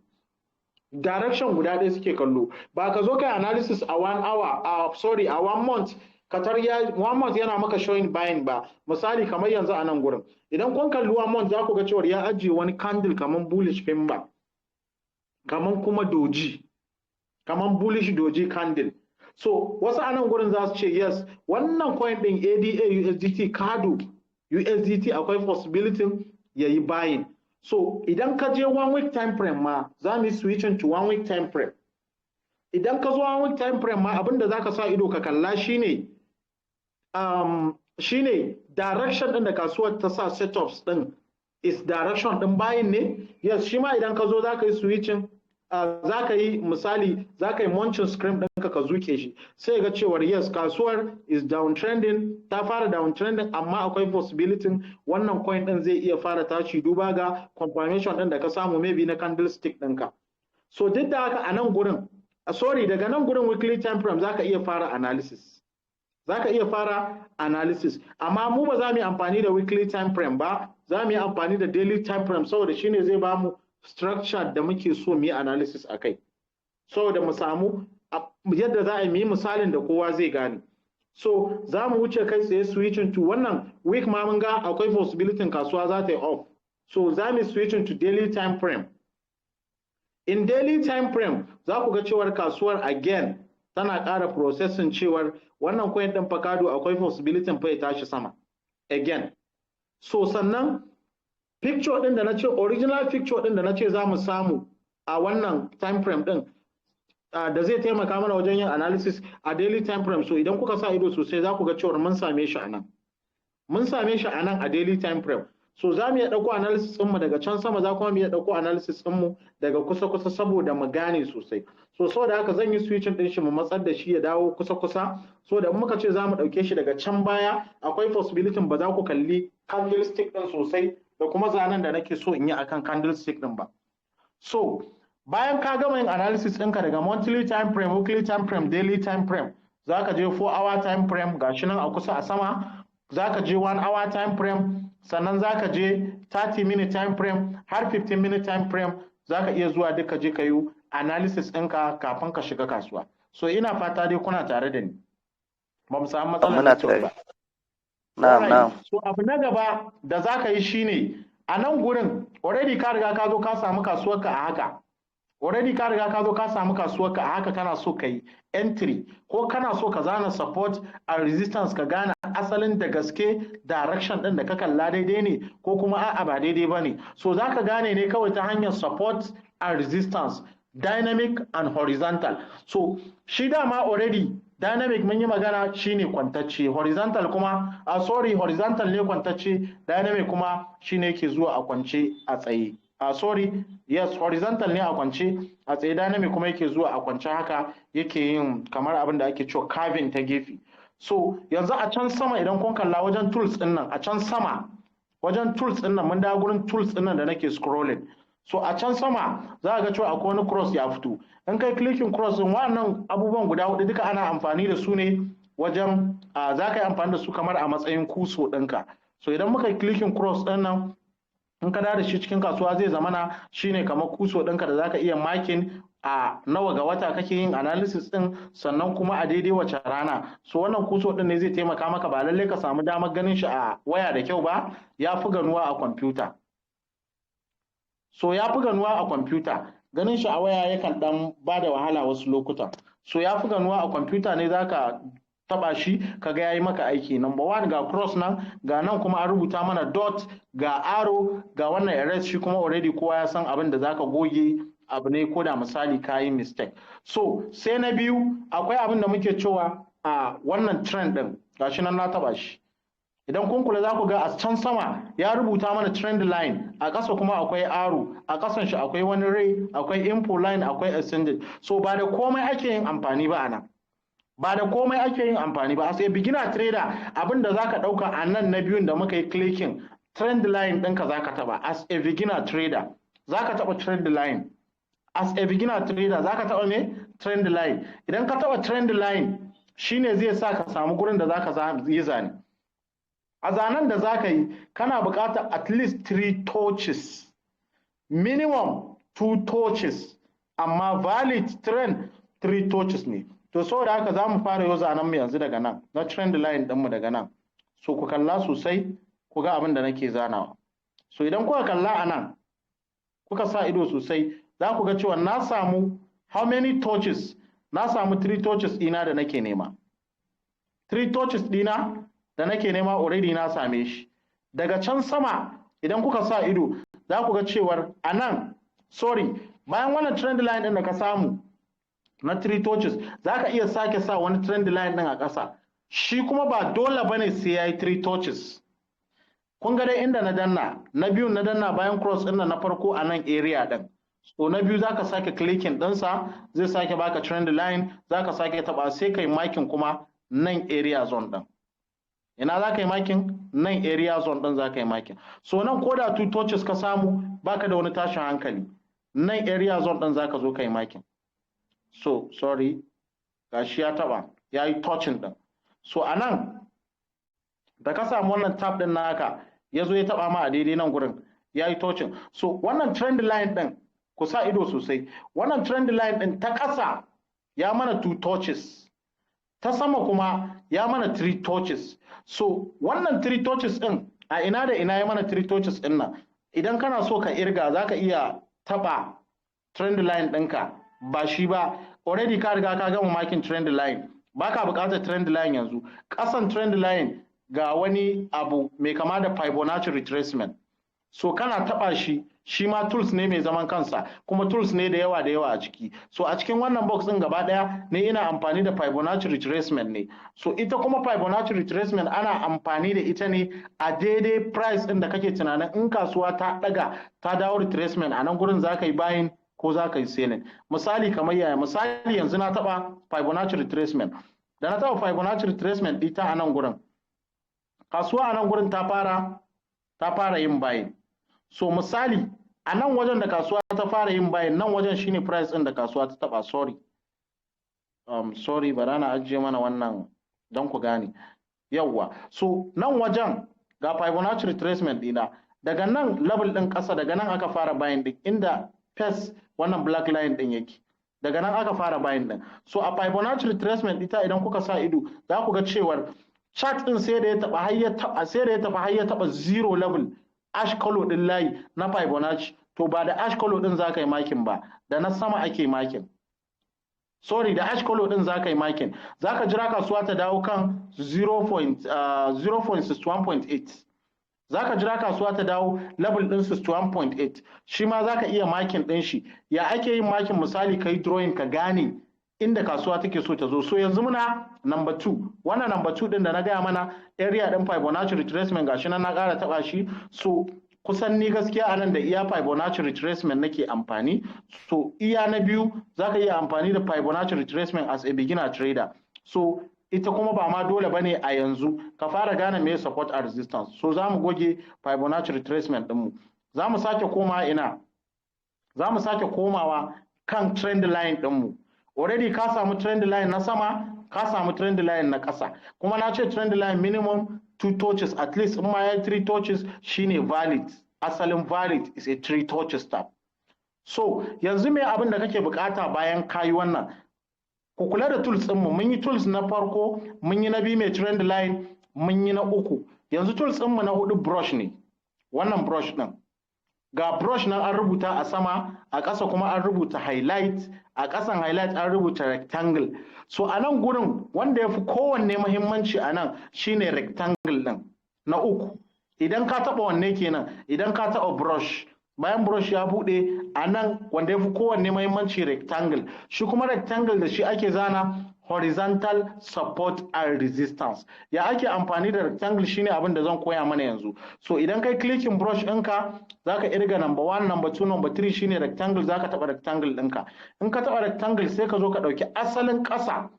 Direction guda ɗaya suke kallo. Ba ka zo kai analysis a one hour, sorry, a one month, katar ya one month yana maka showing buying ba. Misali, kamar yanzu a nan gurin, idan kun kalli one month, za ku ga cewa ya ajiye wani candle kamar bullish pin bar, kamar kuma doji, kamar bullish doji candle. So wasu a nan gurin za su ce yes, wannan coin din ADA USDT, Kado USDT, akwai possibility ya yi buying. So idan ka je one week time frame ma, za mu yi switching to one week time frame. Idan ka zo 1 week time frame ma, abin da zaka sa ido ka kalla shine direction din da kasuwar ta sa setups din, is direction din buying ne. Yes, shi ma idan ka zo zaka yi switching, za ka yi, misali, za ka yi munching screen ɗinka ka zuke shi, sai ga cewar yes, kasuwar is downtrending, ta fara downtrending, amma akwai possibility wannan coin ɗin zai iya fara tashi duba ga confirmation ɗin da ka samu maybe na candlestick ɗinka. So duk da haka a nan gurin, sorry, daga nan gurin weekly time frame za ka iya fara analysis, za ka iya fara analysis, amma mu ba za mu yi amfani da weekly time frame ba, za mu yi amfani da daily time frame, saboda shine zai bamu structure da muke so mu yi analysis a kai, saboda mu samu yadda za a yi misalin da kowa zai gane. So za mu wuce kai tsaye switching to wannan week ma, mun ga akwai possibility kasuwa za ta yi off, so za mu switching to daily time frame. In daily time frame za ku ga cewar kasuwar again tana ƙara processing cewar wannan coin ɗin fakado akwai possibility fa ya tashi sama again. So sannan picture ɗin da na ce, original picture ɗin da na ce za mu samu a wannan time frame ɗin da zai taimaka mana wajen yin analysis a daily time frame, so idan kuka sa ido sosai za ku ga cewar mun same shi a nan, mun same shi a nan a daily time frame. So za mu iya ɗauko analysis ɗinmu daga can sama, za kuma mu iya ɗauko analysis ɗinmu daga kusa-kusa saboda mu gane sosai. So saboda haka zan yi switching ɗin shi, mu matsar da shi ya dawo kusa-kusa, so da in muka ce za mu ɗauke shi daga can baya, akwai possibility ba za ku kalli candlestick ɗin sosai da kuma zanen da nake so in yi akan candlestick ɗin ba. So bayan ka gama yin analysis ɗinka daga monthly time frame, weekly time frame, daily time frame, za ka je 4 hour time frame, gashi nan a kusa a sama, za ka je 1 hour time frame, sannan za ka je 30 minute time frame, har 15 minute time frame za ka iya zuwa duka je ka yi analysis ɗinka kafin ka shiga kasuwa. So ina fata dai kuna tare da ni, ba mu samu matsalar Muna network tare. ba. Na'am, na'am. So abu na gaba da za ka yi shine, a nan gurin already ka riga ka zo ka samu kasuwarka a haka, already ka riga ka zo ka samu kasuwarka a haka, kana so ka yi entry ko kana so ka zana support and resistance, ka gane asalin da gaske direction din da ka kalla daidai ne ko kuma a'a ba daidai ba ne. So za ka gane ne kawai ta hanyar support and resistance, dynamic and horizontal. So shi dama already dynamic mun yi magana shine kwantacce, horizontal kuma, sorry, horizontal ne kwantacce, dynamic kuma shine yake zuwa a kwance a tsaye. Sorry, yes, horizontal ne a kwance a tsaye, dynamic kuma yake zuwa a kwance haka, yake yin kamar abin da ake cewa curving ta gefe. So yanzu a can sama idan kun kalla wajen tools din nan, a can sama wajen tools din nan, mun dawo gurin tools din nan da nake scrolling, so a can sama za a ga cewa akwai wani cross ya fito. In kai clicking cross din, wannan abubuwan guda hudu duka ana amfani da su ne wajen za ka yi amfani da su kamar a matsayin cursor ɗinka. So idan muka yi clicking cross ɗin nan, in ka da shi cikin kasuwa, zai zamana shine kamar cursor ɗinka da zaka iya marking a nawa ga wata kake yin analysis ɗin, sannan kuma a daidai wace rana. So wannan cursor ɗin ne zai taimaka maka. Ba lallai ka samu damar ganin shi a waya da kyau ba, ya fi ganuwa a kwamfuta. So ya fi ganuwa a kwamfuta, ganin shi a waya yakan dan ba da wahala wasu lokutan. So ya fi ganuwa a kwamfuta ne, zaka taba shi kaga yayi maka aiki. Number one, ga cross nan, ga nan kuma an rubuta mana dot, ga arrow, ga wannan erase, shi kuma already kowa ya san abin da zaka goge abu ne ko da misali ka yi mistake. So sai na biyu, akwai abin da muke cewa a wannan trend din, gashi nan na taba shi. Idan kun kula za ku ga a can sama ya rubuta mana trend line, a ƙasa kuma akwai arrow, a ƙasan shi akwai wani ray, akwai info line, akwai extended. So ba da komai ake yin amfani ba a nan, ba da komai ake yin amfani ba. As a beginner trader, abin da zaka ɗauka a nan na biyun da muka yi clicking, trend line ɗinka zaka taɓa. As a beginner trader zaka taɓa trend line. As a beginner trader zaka taɓa me? Trend line. Idan ka taɓa trend line, shine zai sa ka samu gurin da zaka yi zane. A zanen da zaka yi, kana buƙatar at least three touches, minimum two touches, amma valid trend three touches ne. To saboda haka za mu fara yau zanen mu yanzu daga nan na trend line ɗinmu daga nan. So ku kalla sosai ku ga abin da nake zanawa. So idan kuka kalla a nan, kuka sa ido sosai, za ku ga cewa na samu how many touches? Na samu three touches ɗina da nake nema. Three touches ɗina da nake nema already na same shi. Daga can sama idan kuka sa ido za ku ga cewar a nan, sorry, bayan wannan trend line ɗin da ka samu, Na three touches, za ka iya sake sa wani trend line din a ƙasa. Shi kuma ba dole bane sai ya yi three touches. Kun ga dai inda na danna na biyun, na danna bayan cross ɗin na farko a nan area ɗin. So na biyu zaka sake clicking ɗinsa, zai sake baka trend line, zaka sake taɓa, sai kai marking kuma nan area zone ɗin. Ina za ka yi marking? Nan area zone ɗin za ka yi marking. So nan ko da two touches ka samu, baka da wani tashin hankali. Nan area zone ɗin za ka zo ka yi marking. So sorry, gashi ya taɓa, ya yi touching ɗin. So a nan da ka samu wannan tap ɗin naka, ya zo ya taɓa ma a daidai nan gurin, ya yi touching. So wannan trend line ɗin, ku sa ido sosai, wannan trend line ɗin ta ƙasa ya mana two touches, ta sama kuma ya mana three touches. So wannan three touches ɗin, a ina da ina ya mana three touches ɗin nan? Idan kana so ka irga, za ka iya taɓa trend line ɗinka. Ba shi ba, already ka riga ka gama marking trend line, baka buƙatar trend line yanzu. Ƙasan trend line ga wani abu mai kama da Fibonacci retracement. So kana taɓa shi, shi ma tools ne mai zaman kansa, kuma tools ne da yawa da yawa a ciki. So a cikin wannan box din gaba daya ne ina amfani da Fibonacci retracement ne. So ita kuma Fibonacci retracement ana amfani da ita ne a daidai price din da kake tunanin in kasuwa ta daga ta dawo retracement, a nan gurin za ka yi buying ko za ka yi selling. Misali kamar yaya? Misali yanzu na taba Fibonacci retracement. Da na taba Fibonacci retracement ita a nan gurin, kasuwa a nan gurin ta fara yin buying. So misali a nan wajen da kasuwa ta fara yin buying, nan wajen shine price ɗin da kasuwa ta taba. Sorry, sorry, bara na ajiye mana wannan don ku gane. Yawwa, so nan wajen ga Fibonacci retracement ɗina. Daga nan level ɗin ƙasa, daga nan aka fara buying ɗin, inda first wannan black line ɗin yake, daga nan aka fara buying ɗin. So a Fibonacci retracement ita, idan kuka sa ido, za ku ga cewar chart ɗin sai da ya taɓa har ya taɓa, sai da ya taɓa har ya taɓa zero level, ash color ɗin layi na Fibonacci. To ba da ash color ɗin za ka yi marking ba, da na sama ake marking. Sorry, da ash color ɗin za ka yi marking. Za ka jira kasuwa ta dawo kan 0.61.8. Za ka jira kasuwa ta dawo level ɗin 61.8. Shi ma za ka iya marking ɗin shi. Ya ake yin marking? Misali ka yi drawing ka gane inda kasuwa take so ta zo. So yanzu muna number 2, wannan number 2 din da na gaya mana, area din Fibonacci retracement, gashi nan na ƙara taba shi. So kusan ni gaskiya anan da iya Fibonacci retracement nake amfani. So iya na biyu zaka iya amfani da Fibonacci retracement as a beginner trader. So ita kuma ba ma dole bane a yanzu ka fara gane me support and resistance. So za mu goge Fibonacci retracement ɗinmu. Za mu sake komawa ina? Za mu sake komawa kan trend line ɗinmu. Already ka samu trend line na sama, ka samu trend line na ƙasa. Kuma na ce trend line minimum two touches at least, in ma ya three touches shine valid. Asalin valid is a three touches tap. So yanzu me abin da kake bukata bayan kayi wannan? Ku kula da tools ɗinmu. Mun yi tools na farko, mun yi na biyu mai trend line, mun yi na uku. Yanzu tools ɗinmu na hudu brush ne. Wannan brush ɗin, ga brush nan an rubuta a sama, a ƙasa kuma an rubuta highlight, a ƙasan highlight an rubuta rectangle. So a nan gurin wanda ya fi kowanne muhimmanci a nan shine rectangle ɗin na uku. Idan ka taɓa wanne kenan? Idan ka taɓa brush, bayan brush ya buɗe, a nan wanda ya fi kowanne muhimmanci rectangle. Shi kuma rectangle da shi ake zana horizontal support and resistance. Ya ake amfani da rectangle shine abin da zan koya mana yanzu. So idan kai clicking brush ɗinka, zaka irga number 1, number 2, number 3, shine rectangle. Zaka taɓa rectangle ɗinka. In ka taɓa rectangle, sai ka zo ka ɗauki asalin ƙasa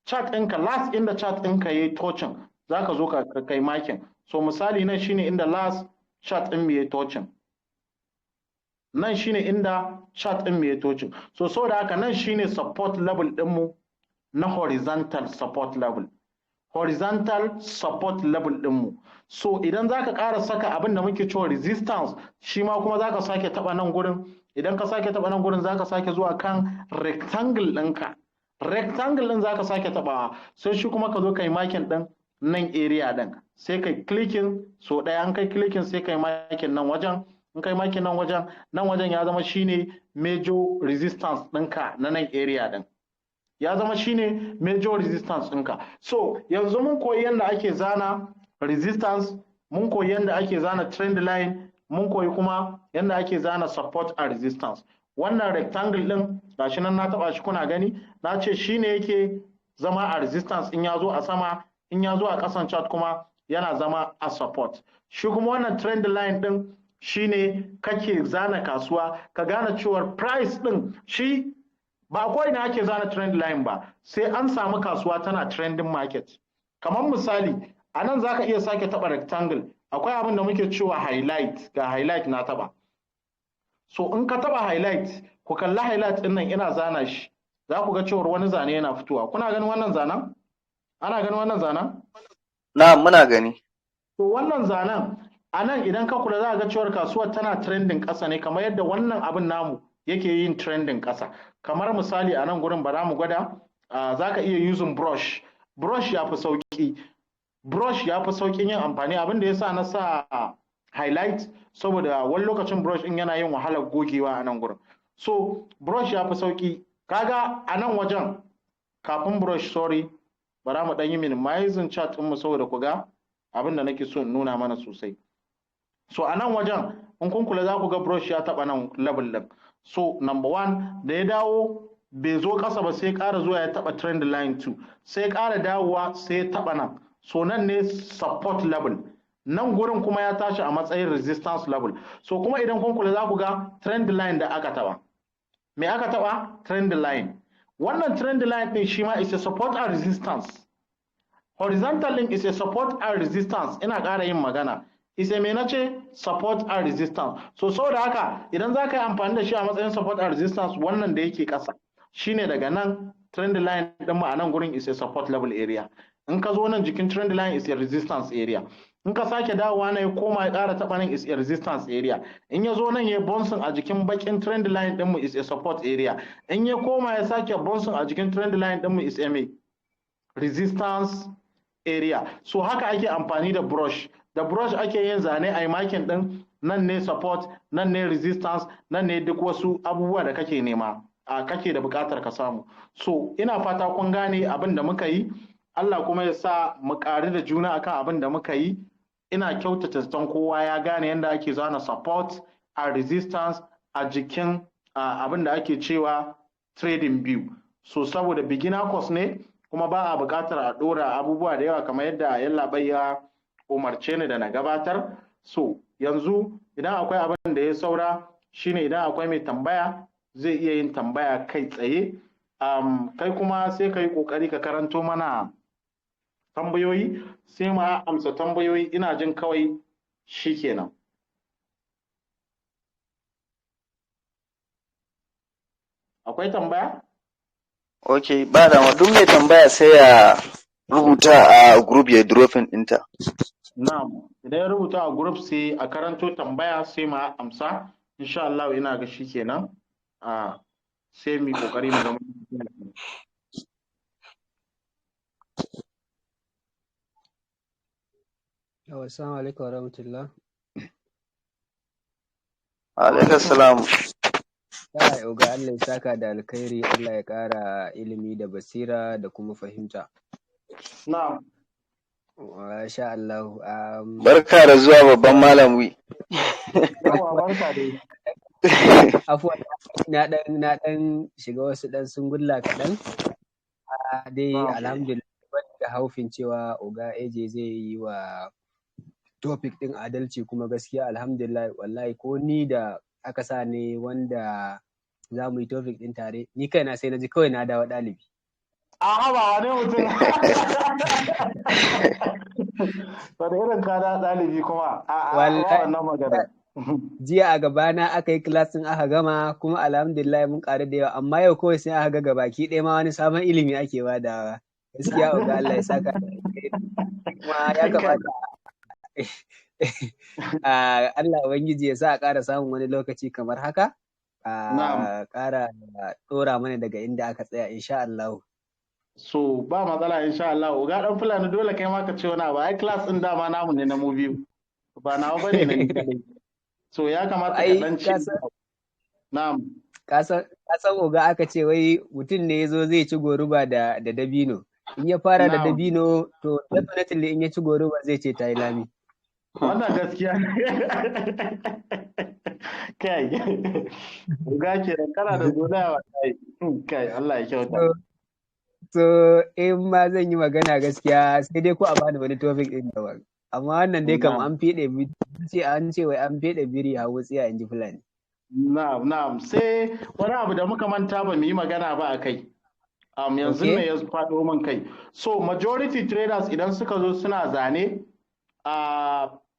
chart ɗinka, last inda chart ɗinka yayi touching, zaka zo ka kai marking. So misali nan shine inda last chart ɗin mu yayi touching. Nan shine inda chart ɗin mu yayi touching. So saboda haka nan shine support level ɗinmu na horizontal support level, horizontal support level ɗinmu. So idan zaka ƙara saka abin da muke cewa resistance, shi ma kuma zaka sake taɓa nan gurin. Idan ka sake taɓa nan gurin, zaka sake zuwa kan rectangle ɗinka. Rectangle ɗin zaka sake taɓawa, sai shi kuma ka zo ka yi marking ɗin nan area ɗin. Sai kai clicking so ɗaya. An kai clicking, sai kai marking nan wajen. In kai marking nan wajen, nan wajen ya zama shine major resistance ɗinka na nan area ɗin, ya zama shine major resistance ɗinka. So yanzu mun koyi yadda ake zana resistance, mun koyi yadda ake zana trend line, mun koyi kuma yadda ake zana support and resistance. Wannan rectangle din, gashi nan na taba shi, kuna gani, na ce shine yake zama a resistance in ya zo a sama, in ya zo a kasan chart kuma yana zama a support. Shi kuma wannan trend line din shine kake zana kasuwa ka gane cewar price din shi ba ko ina ake zana trend line ba, sai an samu kasuwa tana trending market. Kamar misali, a nan zaka iya sake taba rectangle, akwai abin da muke cewa highlight. Ga highlight na taba. So in ka taba highlight, ku kalli highlight din nan, ina zana shi, za ku ga cewar wani zane yana fitowa. Kuna ganin wannan zanen? Ana ganin wannan zanen? Na, muna gani. To, wannan zanen a nan, idan ka kula, za ga cewar kasuwar tana trending ƙasa ne, kamar yadda wannan abin namu yake yin trending ƙasa. Kamar misali, a nan gurin bara mu gwada. Za ka iya using brush. Brush ya fi sauƙi, brush ya fi sauƙin yin amfani. Abin da ya sa na sa highlight, saboda wani lokacin brush ɗin yana yin wahalar gogewa a nan gurin. So brush ya fi sauƙi. Kaga a nan wajen, kafin brush, sorry, bara mu ɗan yi minimizing chart ɗinmu saboda ku ga abin da nake so in nuna mana sosai. So a nan wajen, in kun kula, za ku ga brush ya taɓa nan level ɗin. So number one, da ya dawo bai zo ƙasa ba, sai ƙara zuwa ya taɓa trend line 2, sai ƙara dawowa sai ya taɓa nan. So nan ne support level, nan gurin kuma ya tashi a matsayin resistance level. So kuma idan kun kula, za ku ga trend line da aka taɓa. Me aka taɓa? Trend line. Wannan trend line ɗin shi ma is a support and resistance. Horizontal link is a support and resistance. Ina ƙara yin magana, is a, me nace? Support and resistance. So saboda haka, idan za ka yi amfani da shi a matsayin support and resistance, wannan da yake ƙasa shine daga nan trend line ɗin mu a nan gurin is a support level area. In ka zo nan jikin trend line is a resistance area. In ka sake dawowa na, ya koma ya ƙara taɓa nan is a resistance area. In ya zo nan ya bouncing a jikin bakin trend line ɗinmu is a support area. In ya koma ya sake bouncing a jikin trend line ɗinmu is a me? Resistance area. So haka ake amfani da brush. Da brush ake yin zane, a yi marking ɗin nan ne support, nan ne resistance, nan ne duk wasu abubuwa da kake nema, a kake da buƙatar ka samu. So ina fata kun gane abin da muka yi. Allah kuma ya sa mu ƙaru da juna akan abin da muka yi. Ina kyautata zaton kowa ya gane yadda ake zana support and resistance a jikin abin da ake cewa trading view. So saboda beginner course ne, kuma ba a buƙatar a ɗora abubuwa da yawa, kamar yadda yallaɓai ya umarce ni da na gabatar. So yanzu idan akwai abin da ya saura, shine idan akwai mai tambaya, zai iya yin tambaya kai tsaye. Kai kuma sai ka yi ƙoƙari ka karanto mana tambayoyi, sai ma amsa tambayoyi. Ina jin kawai shikenan. Akwai tambaya? Ok, ba dama. Duk mai tambaya sai ya rubuta a group, ya dropping ɗinta. Na'am, idan ya rubuta a group, sai a karanto tambaya, sai ma amsa insha Allah. Ina ga shikenan, a sai mu yi kokari mu ga Yauwa, assalamu alaikum wa rahmatullah. Alaikum salam. Kai oga, Allah ya saka da alkhairi, Allah ya ƙara ilimi da basira da kuma fahimta. Na'am. Masha Allah. Barka da zuwa, babban malami. Yauwa, barka dai. Afuwan, na dan shiga wasu dan sungulla kaɗan. Ah, dai alhamdulillah, ban da haufin cewa oga AJ zai yi wa topic ɗin adalci, kuma gaskiya alhamdulillah, wallahi ko ni da aka sa ne wanda za mu yi topic ɗin tare, ni kaina sai na ji kawai na dawo ɗalibi. A haba, wane mutum? Wani irin ka da ɗalibi kuma? A ba Wallahi wannan magana. Jiya a gabana aka yi class ɗin aka gama, kuma alhamdulillah mun ƙaru da yawa, amma yau kawai sai aka ga gabaki ɗaya ma wani sabon ilimi ake badawa. Gaskiya oga, Allah ya saka da alkhairi. Kuma ya kamata Allah Ubangiji ya sa a ƙara samun wani lokaci kamar haka, Na'am. a ƙara ɗora mana daga inda aka tsaya insha Allah. So ba matsala insha Allah. Oga dan Fulani, dole kai ma ka ce wani abu. Ai class din dama namu ne na mu biyu. Ba nawa bane na ni kadai. So ya kamata ka Ai dan ce. ka san Na'am. ka san oga, aka ce wai mutum ne ya zo zai ci goruba da dabino. In ya fara da Na'am. dabino, to definitely in ya ci goruba zai ce ta yi lami. Wannan gaskiya ne. Kai, ga kenan kana da zolaya wallahi. Kai, Allah ya kyauta. So in ma zan yi magana, gaskiya sai dai ko a bani wani topic din daban. Amma wannan dai kam an fiɗe, ce an ce wai an fiɗe biri a wutsiya, in ji Fulani. Na'am. Sai wani abu da muka manta ba mu yi magana ba a kai. Yanzu ne ya faɗo min kai. So majority traders idan suka zo suna zane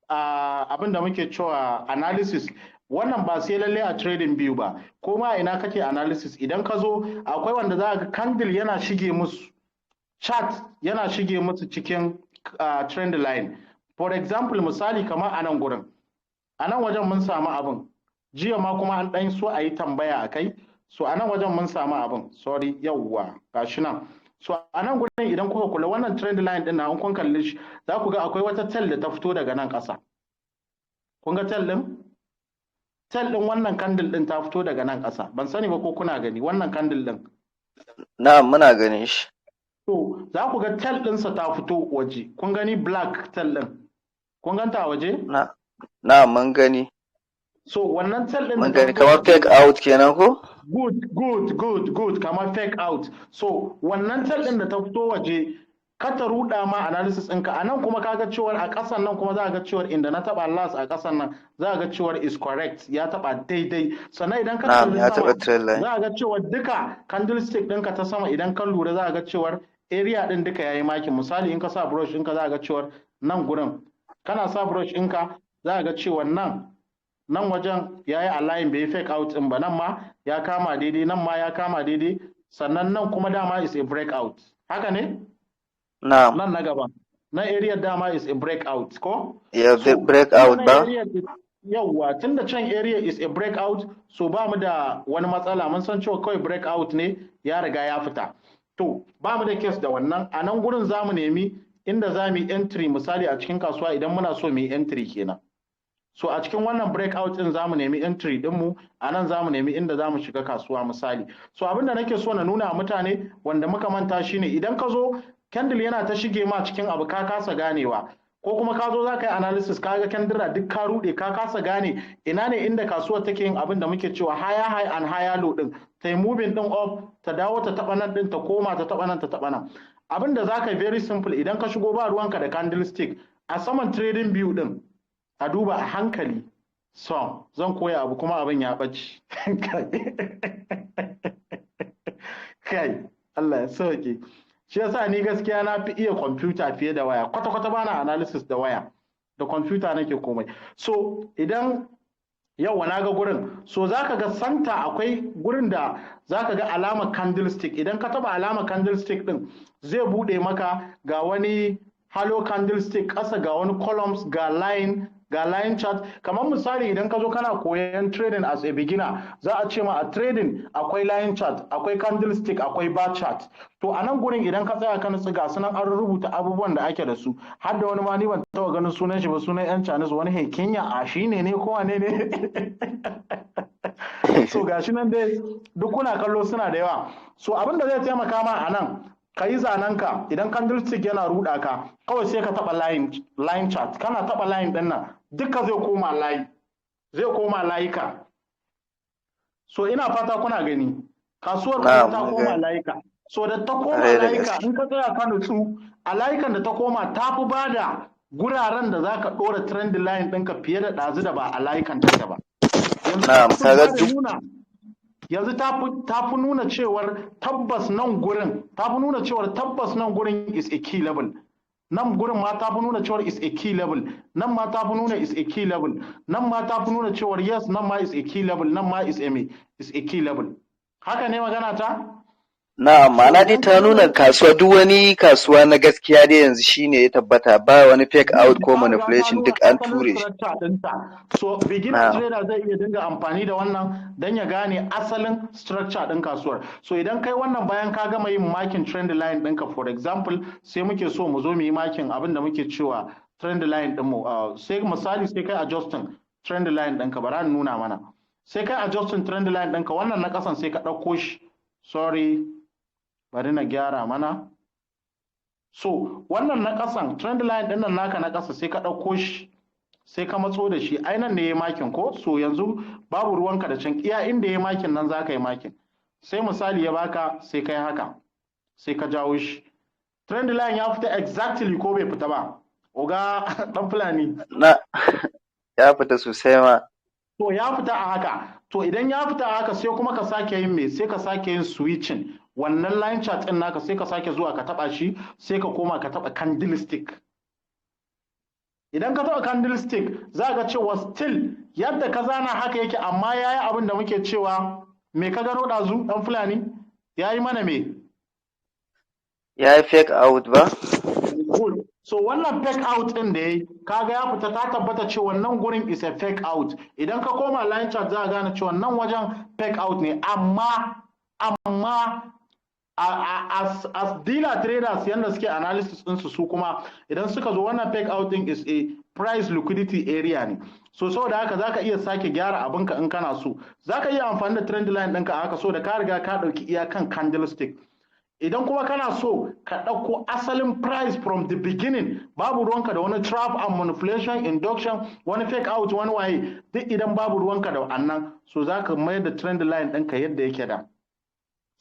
abin da muke cewa analysis, wannan ba sai lalle a trading biyu ba, ko ma ina kake analysis, idan ka zo akwai wanda za ga candle yana shige musu, chart yana shige musu cikin trend line. For example, misali kamar a nan gurin, a nan wajen mun samu abin jiya ma kuma an ɗan so a yi tambaya a kai. So a nan wajen mun samu abin, sorry, yawwa, gashi nan. So a nan gurin idan kuka kula, wannan trend line din na, in kun kalli shi za ku ga akwai wata tail da ta fito daga nan ƙasa. Kun ga tail din? Tail din wannan candle din ta fito daga nan ƙasa. Ban sani ba ko kuna gani wannan candle din. Na'am, muna ganin shi. To za ku ga tail ɗinsa ta fito waje. Kun gani black tail din? Kun ganta a waje? Na, mun gani. So wannan tail din Mun gani, kamar fake out kenan ko? Good, good, good, good, kamar fake out. So wannan tail din da ta fito waje ka ta ruɗa ma analysis ɗinka. A nan kuma kaga cewar a ƙasan nan kuma za ga cewar inda na taɓa last a ƙasan nan, za ga cewar is correct, ya taɓa daidai. Sannan idan ka Na'am, ya taɓa trend line. Za ga cewar duka candlestick ɗinka ta sama, idan ka lura, za ga cewar area ɗin duka yayi marking. Misali, in ka sa brush ɗinka, za ga cewar nan gurin kana sa brush ɗinka, za ga cewar nan wajen ya yi align, bai fake out ɗin ba. Nan ma ya kama daidai, nan ma ya kama daidai. Sannan nan kuma dama is a breakout, haka ne? Na'am. Nan na gaba na area dama is a breakout ko? Ya, so, breakout ba. Yawwa, tun da can area is a breakout, so ba mu da wani matsala. Mun san cewa kawai breakout ne, ya riga ya fita. To ba mu da case da wannan. A nan gurin za mu nemi inda za mu yi entry. Misali, a cikin kasuwa idan muna so mu yi entry kenan. So a cikin wannan breakout din za mu nemi entry dinmu. A nan za mu nemi inda za mu shiga kasuwa, misali. So abin da nake so na nuna mutane wanda muka manta shine, idan ka zo candle yana ta shige ma cikin abu, ka kasa ganewa, ko kuma ka zo za ka yi analysis, ka ga candle duk ka rude, ka kasa gane ina ne inda kasuwar take yin abin da muke cewa higher high and higher low din, ta yi moving din up, ta dawo ta taba nan din, ta koma ta taba nan, ta taba nan. Abin da za ka yi very simple: idan ka shigo, ba ruwanka da candlestick. A saman trading view din, a duba a hankali. So zan koya abu kuma abin ya ɓaci. Kai, Allah ya sauke. Shi yasa ni gaskiya na fi iya kwamfuta fiye da waya. Kwata-kwata bana analysis da waya, da kwamfuta nake komai. So idan yauwa na ga gurin, so zaka ga center akwai gurin da zaka ga alamar candlestick. Idan ka taba alamar candlestick din, zai bude maka ga wani hollow candlestick ƙasa, ga wani columns, ga line, ga line chart. Kamar misali, idan ka zo kana koyan trading as a beginner, za a ce ma a trading akwai line chart, akwai candlestick, akwai bar chart. To a nan gurin idan ka tsaya ka nutsu, ga sunan an rubuta abubuwan da ake da su, har da wani ma ni ban taɓa ganin sunan shi ba, sunan yan Chinese, wani Hekinya a shine ne ko wane ne. So gashi nan dai duk kuna kallo, suna da yawa. So abin da zai taimaka ma a nan, ka yi zanenka, idan candlestick yana ruɗa ka, kawai sai ka taɓa line chart. Kana taɓa line ɗin nan, duka zai koma layi, zai koma layuka. So ina fata kuna gani, kasuwar kuma ta koma layuka. So da ta koma layuka, in ka tsaya ka nutsu a layukan da ta koma, ta fi bada guraren da za ka ɗora trend line ɗinka fiye da ɗazu da ba a layukan take ba. Yanzu ta fi nuna cewar tabbas nan gurin, ta fi nuna cewar tabbas nan gurin is a key level. Nan gurin ma ta fi nuna cewar is a key level. Nan ma ta fi nuna is a key level. Nan ma ta fi nuna cewar yes, nan ma is a key level. Nan ma is a key level. Haka ne magana ta? Na'am, ma'ana dai ta nuna kasuwa, duk wani kasuwa na gaskiya dai yanzu shine ya tabbata, ba wani fake out ko manipulation, duk an ture shi. So beginner trader zai iya dinga amfani da wannan don ya gane asalin structure ɗin kasuwar. So idan kai wannan, bayan ka gama yin marking trend line ɗinka, for example, sai muke so mu zo mu yi marking abin da muke cewa trend line ɗinmu. Sai misali sai kai adjusting trend line ɗinka, bara nuna mana. Sai kai adjusting trend line ɗinka, wannan na ƙasan sai ka ɗauko shi. Sorry, bari na gyara mana. So wannan na ƙasan trend line ɗin nan naka na ƙasa, sai ka ɗauko shi. Sai ka matso da shi, ai nan ne ya marking ko? So yanzu babu ruwanka da can, iya inda ya marking nan za ka yi marking. Sai misali ya baka, sai kai haka, sai ka jawo shi. Trend line ya fita exactly ko bai fita ba, oga dan Fulani? Na ya fita sosai ma. To, ya fita a haka. To, idan ya fita a haka, sai kuma ka sake yin me? Sai ka sake yin switching wannan line chart din naka, sai ka sake zuwa ka taba shi, sai ka koma ka taba candlestick. Idan ka taba candlestick, za ga cewa still yadda ka zana haka yake, amma yayi abin da muke cewa me? Ka gano ɗazu, dan Fulani, yayi mana me? Ya yi fake out ba? Good. So wannan fake out din da yayi, kaga ya fita, ta tabbata cewa nan gurin is a fake out. Idan ka koma line chart, za ka gane cewa nan wajen fake out ne, amma as dealer traders, yanda suke analysis ɗinsu, su kuma idan suka zo, wannan fake out din is a price liquidity area ne. So saboda haka zaka iya sake gyara abinka in kana so. Zaka iya amfani da trend line ɗinka a haka, so da ka riga ka ɗauki iyakan candlestick. Idan kuma kana so ka ɗauko asalin price from the beginning, babu ruwanka da wani trap and manipulation, induction, wani fake out, wani waye duk, idan babu ruwanka da wannan, so za ka mayar da trend line ɗinka yadda yake da,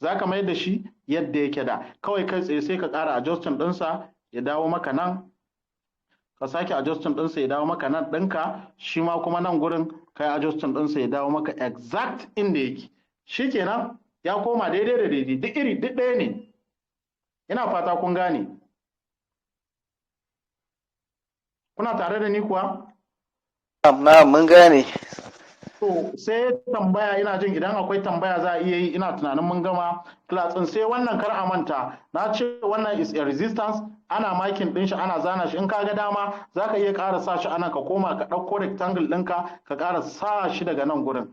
za ka mayar da shi yadda yake da. Kawai kai tsaye sai ka ƙara adjusting ɗinsa ya dawo maka nan, ka sake adjusting ɗinsa ya dawo maka nan ɗinka, shi ma kuma nan gurin ka yi adjusting ɗinsa ya dawo maka exact inda yake. Shikenan, ya koma daidai da daidai, duk iri duk ɗaya ne. Ina fata kun gane. Kuna tare da ni kuwa? Na mun gane. To, sai tambaya. Ina jin idan akwai tambaya za a iya yi. Ina tunanin mun gama class din. Sai wannan, kar a manta, na ce wannan is a resistance. Ana marking din shi, ana zana shi. In ka ga dama, za ka iya ƙara sa shi anan, ka koma ka ɗauko rectangle ɗinka, ka ƙara sa shi daga nan gurin,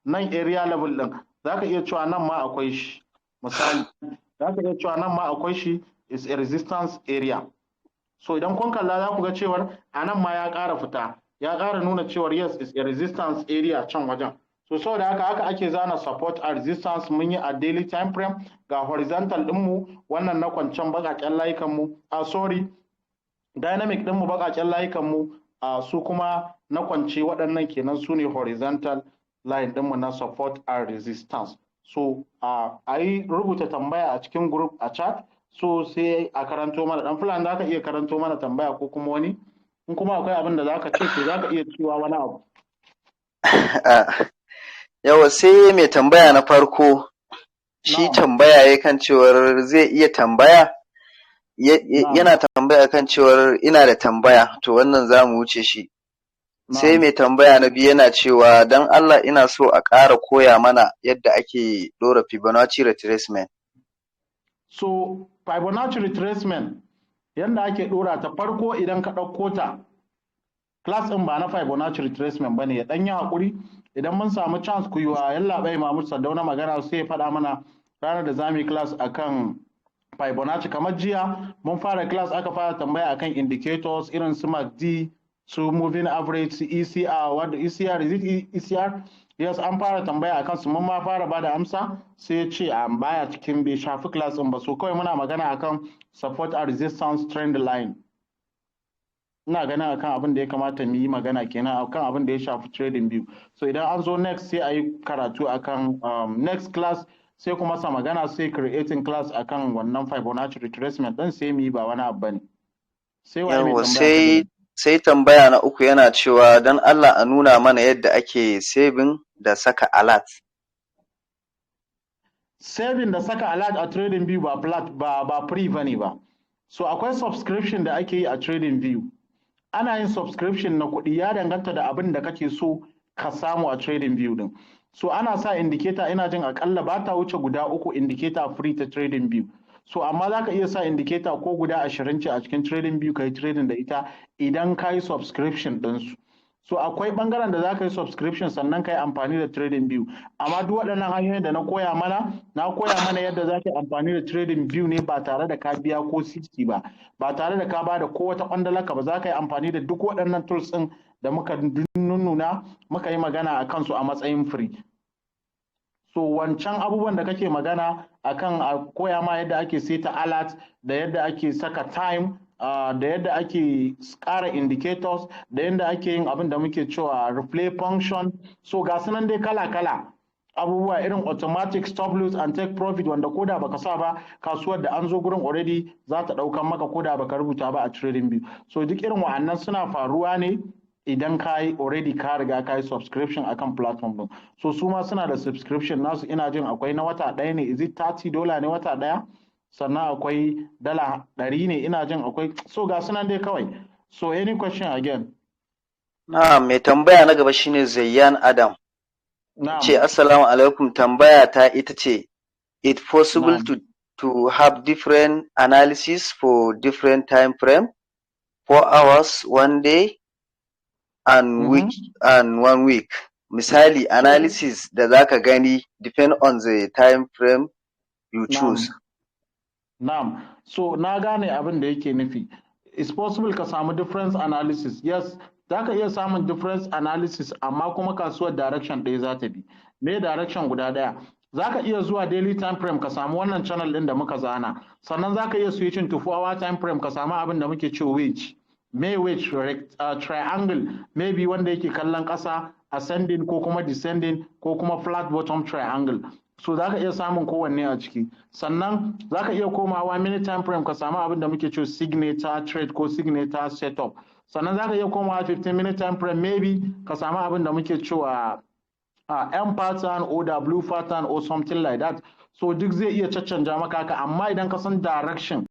nan area level ɗin. Za ka iya cewa nan ma akwai shi. Misali, za ka iya cewa nan ma akwai shi, is a resistance area. So idan kun kalla, za ku ga cewar a nan ma ya ƙara fita, ya ƙara nuna cewar yes, is a resistance area can wajen. So saboda haka, haka ake zana support and resistance. Mun yi a daily time frame. Ga horizontal ɗinmu, wannan na kwancen baƙaƙen layukan mu, a sorry, dynamic ɗinmu, baƙaƙen layukan mu, a su kuma na kwance waɗannan kenan, su ne horizontal line ɗinmu na support and resistance. So a yi rubuta tambaya a cikin group, a chat, so sai a karanto mana. Dan Fulani, za ka iya karanto mana tambaya, ko kuma wani, in kuma akwai abin da za ka ce, to za ka iya cewa wani abu. Yawa, sai mai tambaya na farko shi tambaya ya kan cewar zai iya tambaya, yana tambaya kan cewar ina da tambaya. To, wannan za mu wuce shi. Sai mai tambaya na biyu yana cewa don Allah ina so a ƙara koya mana yadda ake ɗora Fibonacci retracement. So Fibonacci retracement, yadda ake ɗora ta, farko idan ka ɗauko ta, class ɗin ba na Fibonacci retracement bane, ya ɗan yi haƙuri. Idan mun samu chance, ku yi wa Yallaɓai Mahmud Sardauna magana, sai ya faɗa mana ranar da zamu yi class akan Fibonacci. Kamar jiya mun fara class, aka fara tambaya akan indicators irin su MACD, su moving average, su ECR. Wanda ECR, is it ECR? Yes, an fara tambaya akan su, mun ma fara bada amsa, sai ya ce a baya cikin, bai shafi class ɗin ba. So kawai muna magana akan support and resistance, trend line. Ina ganin akan abin da ya kamata mu yi magana kenan akan abin da ya shafi trading view. So idan an zo next, sai a yi karatu akan next class, sai kuma sa magana, sai creating class akan wannan Fibonacci retracement din, sai mu yi, ba wani abu bane. Sai waye mai Yawwa. tambaya ta Sai gaba? Sai tambaya na uku, yana cewa don Allah a nuna mana yadda ake saving da saka alert. Saving da saka alert a trading view ba flat ba free bane ba. So akwai subscription da ake yi a trading view. Ana yin subscription na kuɗi, ya danganta da abin da kake so ka samu a trading view din. So ana sa indicator, ina jin akalla ba ta wuce guda uku indicator free ta trading view. So amma za ka iya sa indicator ko guda 20 ce a cikin trading view, ka yi trading da ita idan ka yi subscription ɗinsu. So akwai ɓangaren da za ka yi subscription sannan ka yi amfani da trading view. Amma duk waɗannan hanyoyin da na koya mana, na koya mana yadda za ka yi amfani da trading view ne ba tare da ka biya ko 60 ba, ba tare da ka ba da ko wata ƙwandalaka ba. Za ka yi amfani da duk waɗannan tools ɗin da muka nunnuna, muka yi magana a kansu a matsayin free. So wancan abubuwan da kake magana akan a koya ma yadda ake seta alert da yadda ake saka time da yadda ake ƙara indicators, da yadda ake yin abin da muke cewa replay function. So ga su nan dai kala-kala abubuwa, irin automatic stop loss and take profit, wanda koda baka sa ba, kasuwar da an zo gurin already za ta daukan maka koda baka rubuta ba a Trading View. So duk irin wa'annan suna faruwa ne idan ka yi already, ka riga ka yi subscription akan platform din. So su ma suna da subscription nasu. Ina jin akwai na wata ɗaya ne, is it $30 ne wata ɗaya? Sannan akwai $100 ne ina jin akwai. So ga sunan dai kawai. So any question again? Na mai tambaya na gaba shine Zayyan Adam. Na'am. Ce, "Assalamu alaikum, tambaya ta ita ce, it possible Na'am. to have different analysis for different time frame, 4 hours, one day and week and one week? Misali, analysis da zaka gani depend on the time frame you choose." Na'am. So na gane abin da yake nufi. It's possible ka samu difference analysis. Yes, za ka iya samun difference analysis, amma kuma kasuwar direction ɗaya za ta bi. Me direction guda ɗaya? Za ka iya zuwa daily time frame ka samu wannan channel ɗin da muka zana. Sannan za ka iya switching to 4 hour time frame ka samu abin da muke cewa wedge. Me wedge? Triangle maybe wanda yake kallon ƙasa, ascending ko kuma descending ko kuma flat bottom triangle. So za ka iya samun kowanne a ciki. Sannan za ka iya komawa minute time frame ka samu abin da muke cewa signature trade ko signature setup. Sannan za ka iya komawa 15 minute time frame, maybe ka samu abin da muke cewa M pattern or W pattern or something like that. So duk zai iya caccanja maka haka, amma idan ka san direction,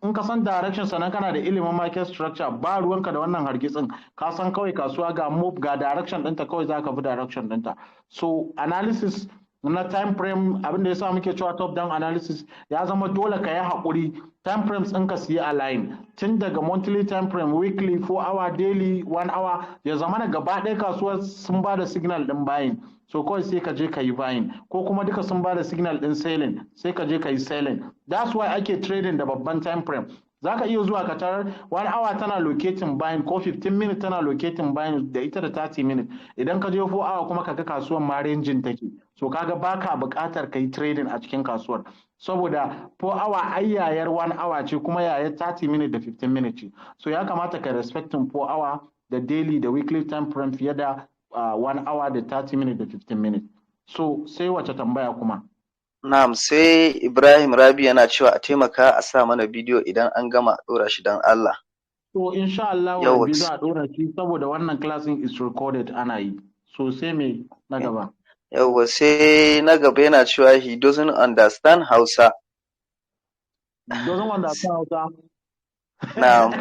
in ka san direction, sannan kana da ilimin market structure, ba ruwanka da wannan hargitsin. Ka san kawai kasuwa ga move, ga direction ɗinta, kawai za ka bi direction ɗinta. So analysis na time frame, abin da yasa muke cewa top down analysis, ya zama dole ka yi haƙuri time frames ɗinka su yi align, tun daga monthly time frame, weekly, 4 hour, daily, 1 hour, ya zama na gaba ɗaya kasuwar sun ba da signal ɗin buying, so kawai sai ka je ka yi buying, ko kuma duka sun ba da signal ɗin selling, sai ka je ka yi selling. That's why ake trading da babban time frame. Za ka iya zuwa ka tarar 1 hour tana locating buying, ko 15 minutes tana locating buying da ita da 30 minutes. Idan ka je 4 hour kuma, kaga kasuwar ma ranging take. So kaga baka buƙatar ka yi trading a cikin kasuwar, saboda 4 hour ai yayar 1 hour ce, kuma yayar 30 minutes da 15 minutes ce. So ya kamata ka respecting 4 hour da daily da weekly time frame fiye da 1 hour da 30 minutes da 15 minutes. So sai wace tambaya kuma? Na'am, sai Ibrahim Rabi yana cewa a taimaka a sa mana bidiyo idan an gama a ɗora shi don Allah. So insha Allah Yau rabbi za a ɗora shi, saboda wannan class ɗin is recorded, ana yi. So sai me na gaba? Yauwa, sai na gaba yana cewa he doesn't understand Hausa. Doesn't understand Hausa. Na'am.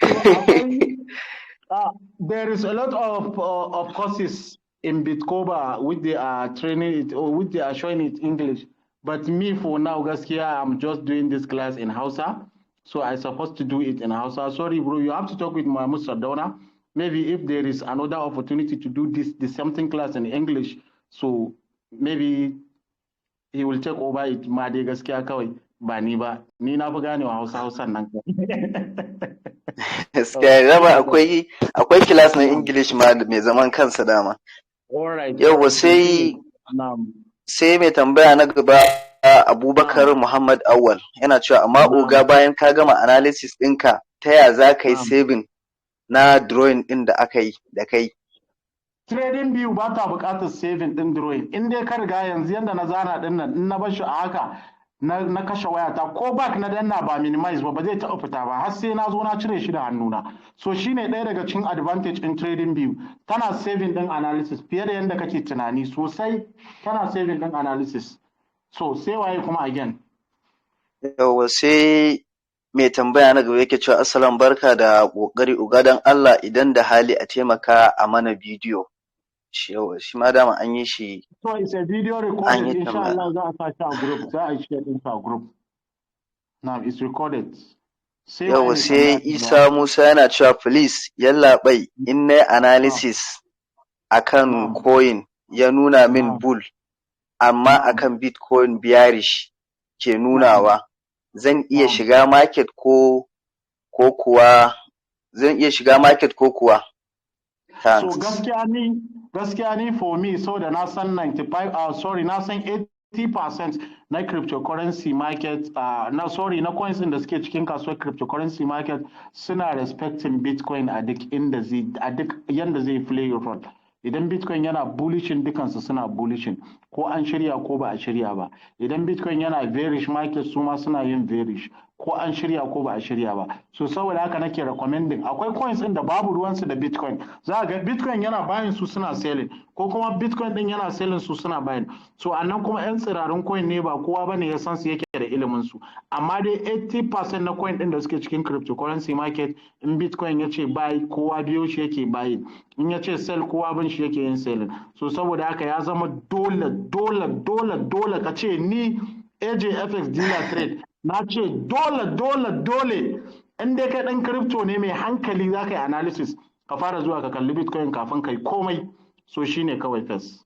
So akwai there is a lot of courses in Bitcoba which they are training it or which they are showing it English. But me, for now, gaskiya, I'm just doing this class in Hausa. So I supposed to do it in Hausa. Sorry, bro, you have to talk with Mahmoud Sardauna. Maybe if there is another opportunity to do this the something class in English, so maybe he will take over it. Ma dai gaskiya kawai ba ni ba. Ni na fi ganewa Hausa, Hausan nan. Gaskiya dama akwai class na English ma mai zaman kansa dama. All right. Yauwa, sai Na'am. sai mai tambaya na gaba, Abubakar Muhammad Awal, yana cewa, amma oga, bayan ka gama analysis ɗinka, ta ya za ka yi saving na drawing ɗin da aka yi da kai? Trading View ba ta buƙatar saving ɗin drawing. In dai ka riga, yanzu yanda na zana ɗin nan, in na bar shi a haka, na kashe wayata, ko back na danna ba minimize ba, ba zai taɓa fita ba har sai na zo na cire shi da hannuna. So shine ɗaya daga cikin advantage in Trading View. Tana saving ɗin analysis fiye da yanda kake tunani sosai, tana saving ɗin analysis. So sai waye kuma again? Yauwa, sai mai tambaya na gaba yake cewa, "Assalam, barka da ƙoƙari oga, don Allah idan da hali a taimaka a mana bidiyo." Shi yauwa, shi ma dama an yi shi. So it's a video An recorded. yi Insha tambaya. Allah za a sa shi a group, za a yi share ɗinsa a group. Now it's recorded. Sai waye Yauwa, mai sai tambaya na gaba? Isa Musa yana cewa, "Please yallaɓai, in na analysis akan coin ya nuna min bull, amma akan Bitcoin bearish ke nunawa, zan iya shiga market ko kuwa zan iya shiga market ko kuwa?" So Thanks. gaskiya ni for me, so da na san 95, sorry, na san 80% na cryptocurrency market, na, sorry, na coins din da suke cikin kasuwar cryptocurrency market suna respecting Bitcoin a duk inda zai, a duk yanda zai play role. Idan Bitcoin yana bullishin, dukansu suna bullishin, ko an shirya ko ba a shirya ba. Idan Bitcoin yana bearish market, su ma suna yin bearish, ko an shirya ko ba a shirya ba. So saboda haka nake recommending, akwai coins din da babu ruwansu da Bitcoin. Za ga Bitcoin yana buying, su suna selling, ko kuma Bitcoin din yana selling, su suna buying. So annan kuma yan tsirarun coin ne, ba kowa bane ya san su, yake da ilimin su. Amma dai 80% na coin din da suke cikin cryptocurrency market, in Bitcoin ya ce buy, kowa biyo shi yake buying. In ya ce sell, kowa bin shi yake yin selling. So saboda haka ya zama dole, dole, dole, dole ka ce ni AJFX Dealer Trade na ce dole, dole, dole, in dai kai dan crypto ne mai hankali, za ka yi analysis, ka fara zuwa ka kalli Bitcoin kafin kai komai. So shine kawai first.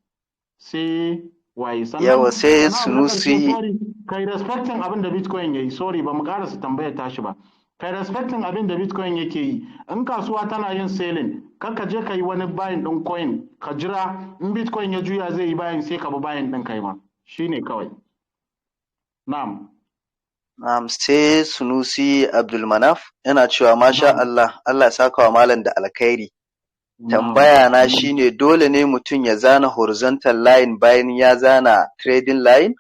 Sai waye sannan? Yawa, sai sannan abu na ƙarshe, Sunusi. Sorry, kai respecting abin da Bitcoin yayi. Sorry, ba mu karasa tambayar tashi ba. Kai respecting abin da Bitcoin yake yi. In kasuwa tana yin selling, kar ka je ka yi wani buying din coin. Ka jira in Bitcoin ya juya zai yi buying, sai ka bi buying din kai ma. Shine kawai. Na'am. Na'am, sai Sunusi Abdulmanaf yana cewa, masha Allah, Allah ya saka wa malam da alkhairi. Tambaya na shine, dole ne mutum ya zana horizontal line bayan ya zana trending line?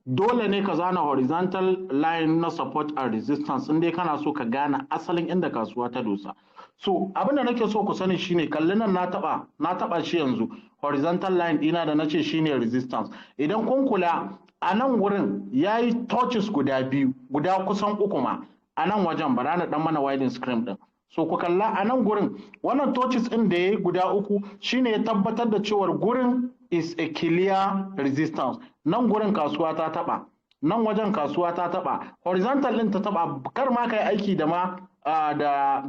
Dole ne ka zana horizontal line na support and resistance in dai kana so ka gane asalin inda kasuwa ta dosa. So abin da nake so ku sani shine, kalli nan, na taba shi yanzu, horizontal line dina da nace shine resistance. Idan kun kula a nan wurin, yayi touches guda biyu, guda kusan uku ma a nan wajen. Bara na dan mana widen screen din. So ku kalla a nan gurin, wannan touches din da yayi guda uku shine ya tabbatar da cewar gurin is a clear resistance. Nan gurin kasuwa ta taba, nan wajen kasuwa ta taba, horizontal din ta taba. Kar ma kai aiki da ma da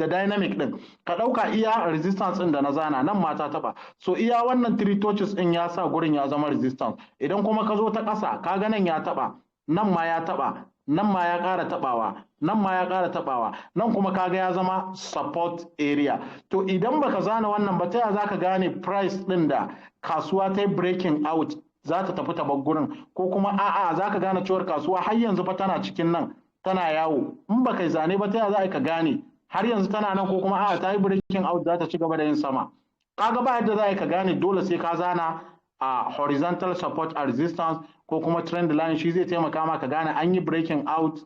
dynamic din, ka dauka iya resistance din da na zana. Nan ma ta taba. So iya wannan three touches din ya sa gurin ya zama resistance. Idan kuma ka zo ta ƙasa, ka ga nan ya taba, nan ma ya taba, nan ma ya ƙara tabawa, nan ma ya ƙara tabawa, nan kuma kaga ya zama support area. To idan baka zana wannan ba, ta ya zaka gane price din da kasuwa ta yi breaking out za ta tafi ta bar gurin, ko kuma a'a, za ka gane cewar kasuwa har yanzu fa tana cikin nan tana yawo? In baka yi zane ba, ta ya za ka gane har yanzu tana nan, ko kuma a'a, ta yi breaking out, za ta ci gaba da yin sama? Kaga ba yadda za ka gane. Dole sai ka zana a horizontal support and resistance ko kuma trend line. Shi zai taimaka ma ka gane an yi breaking out,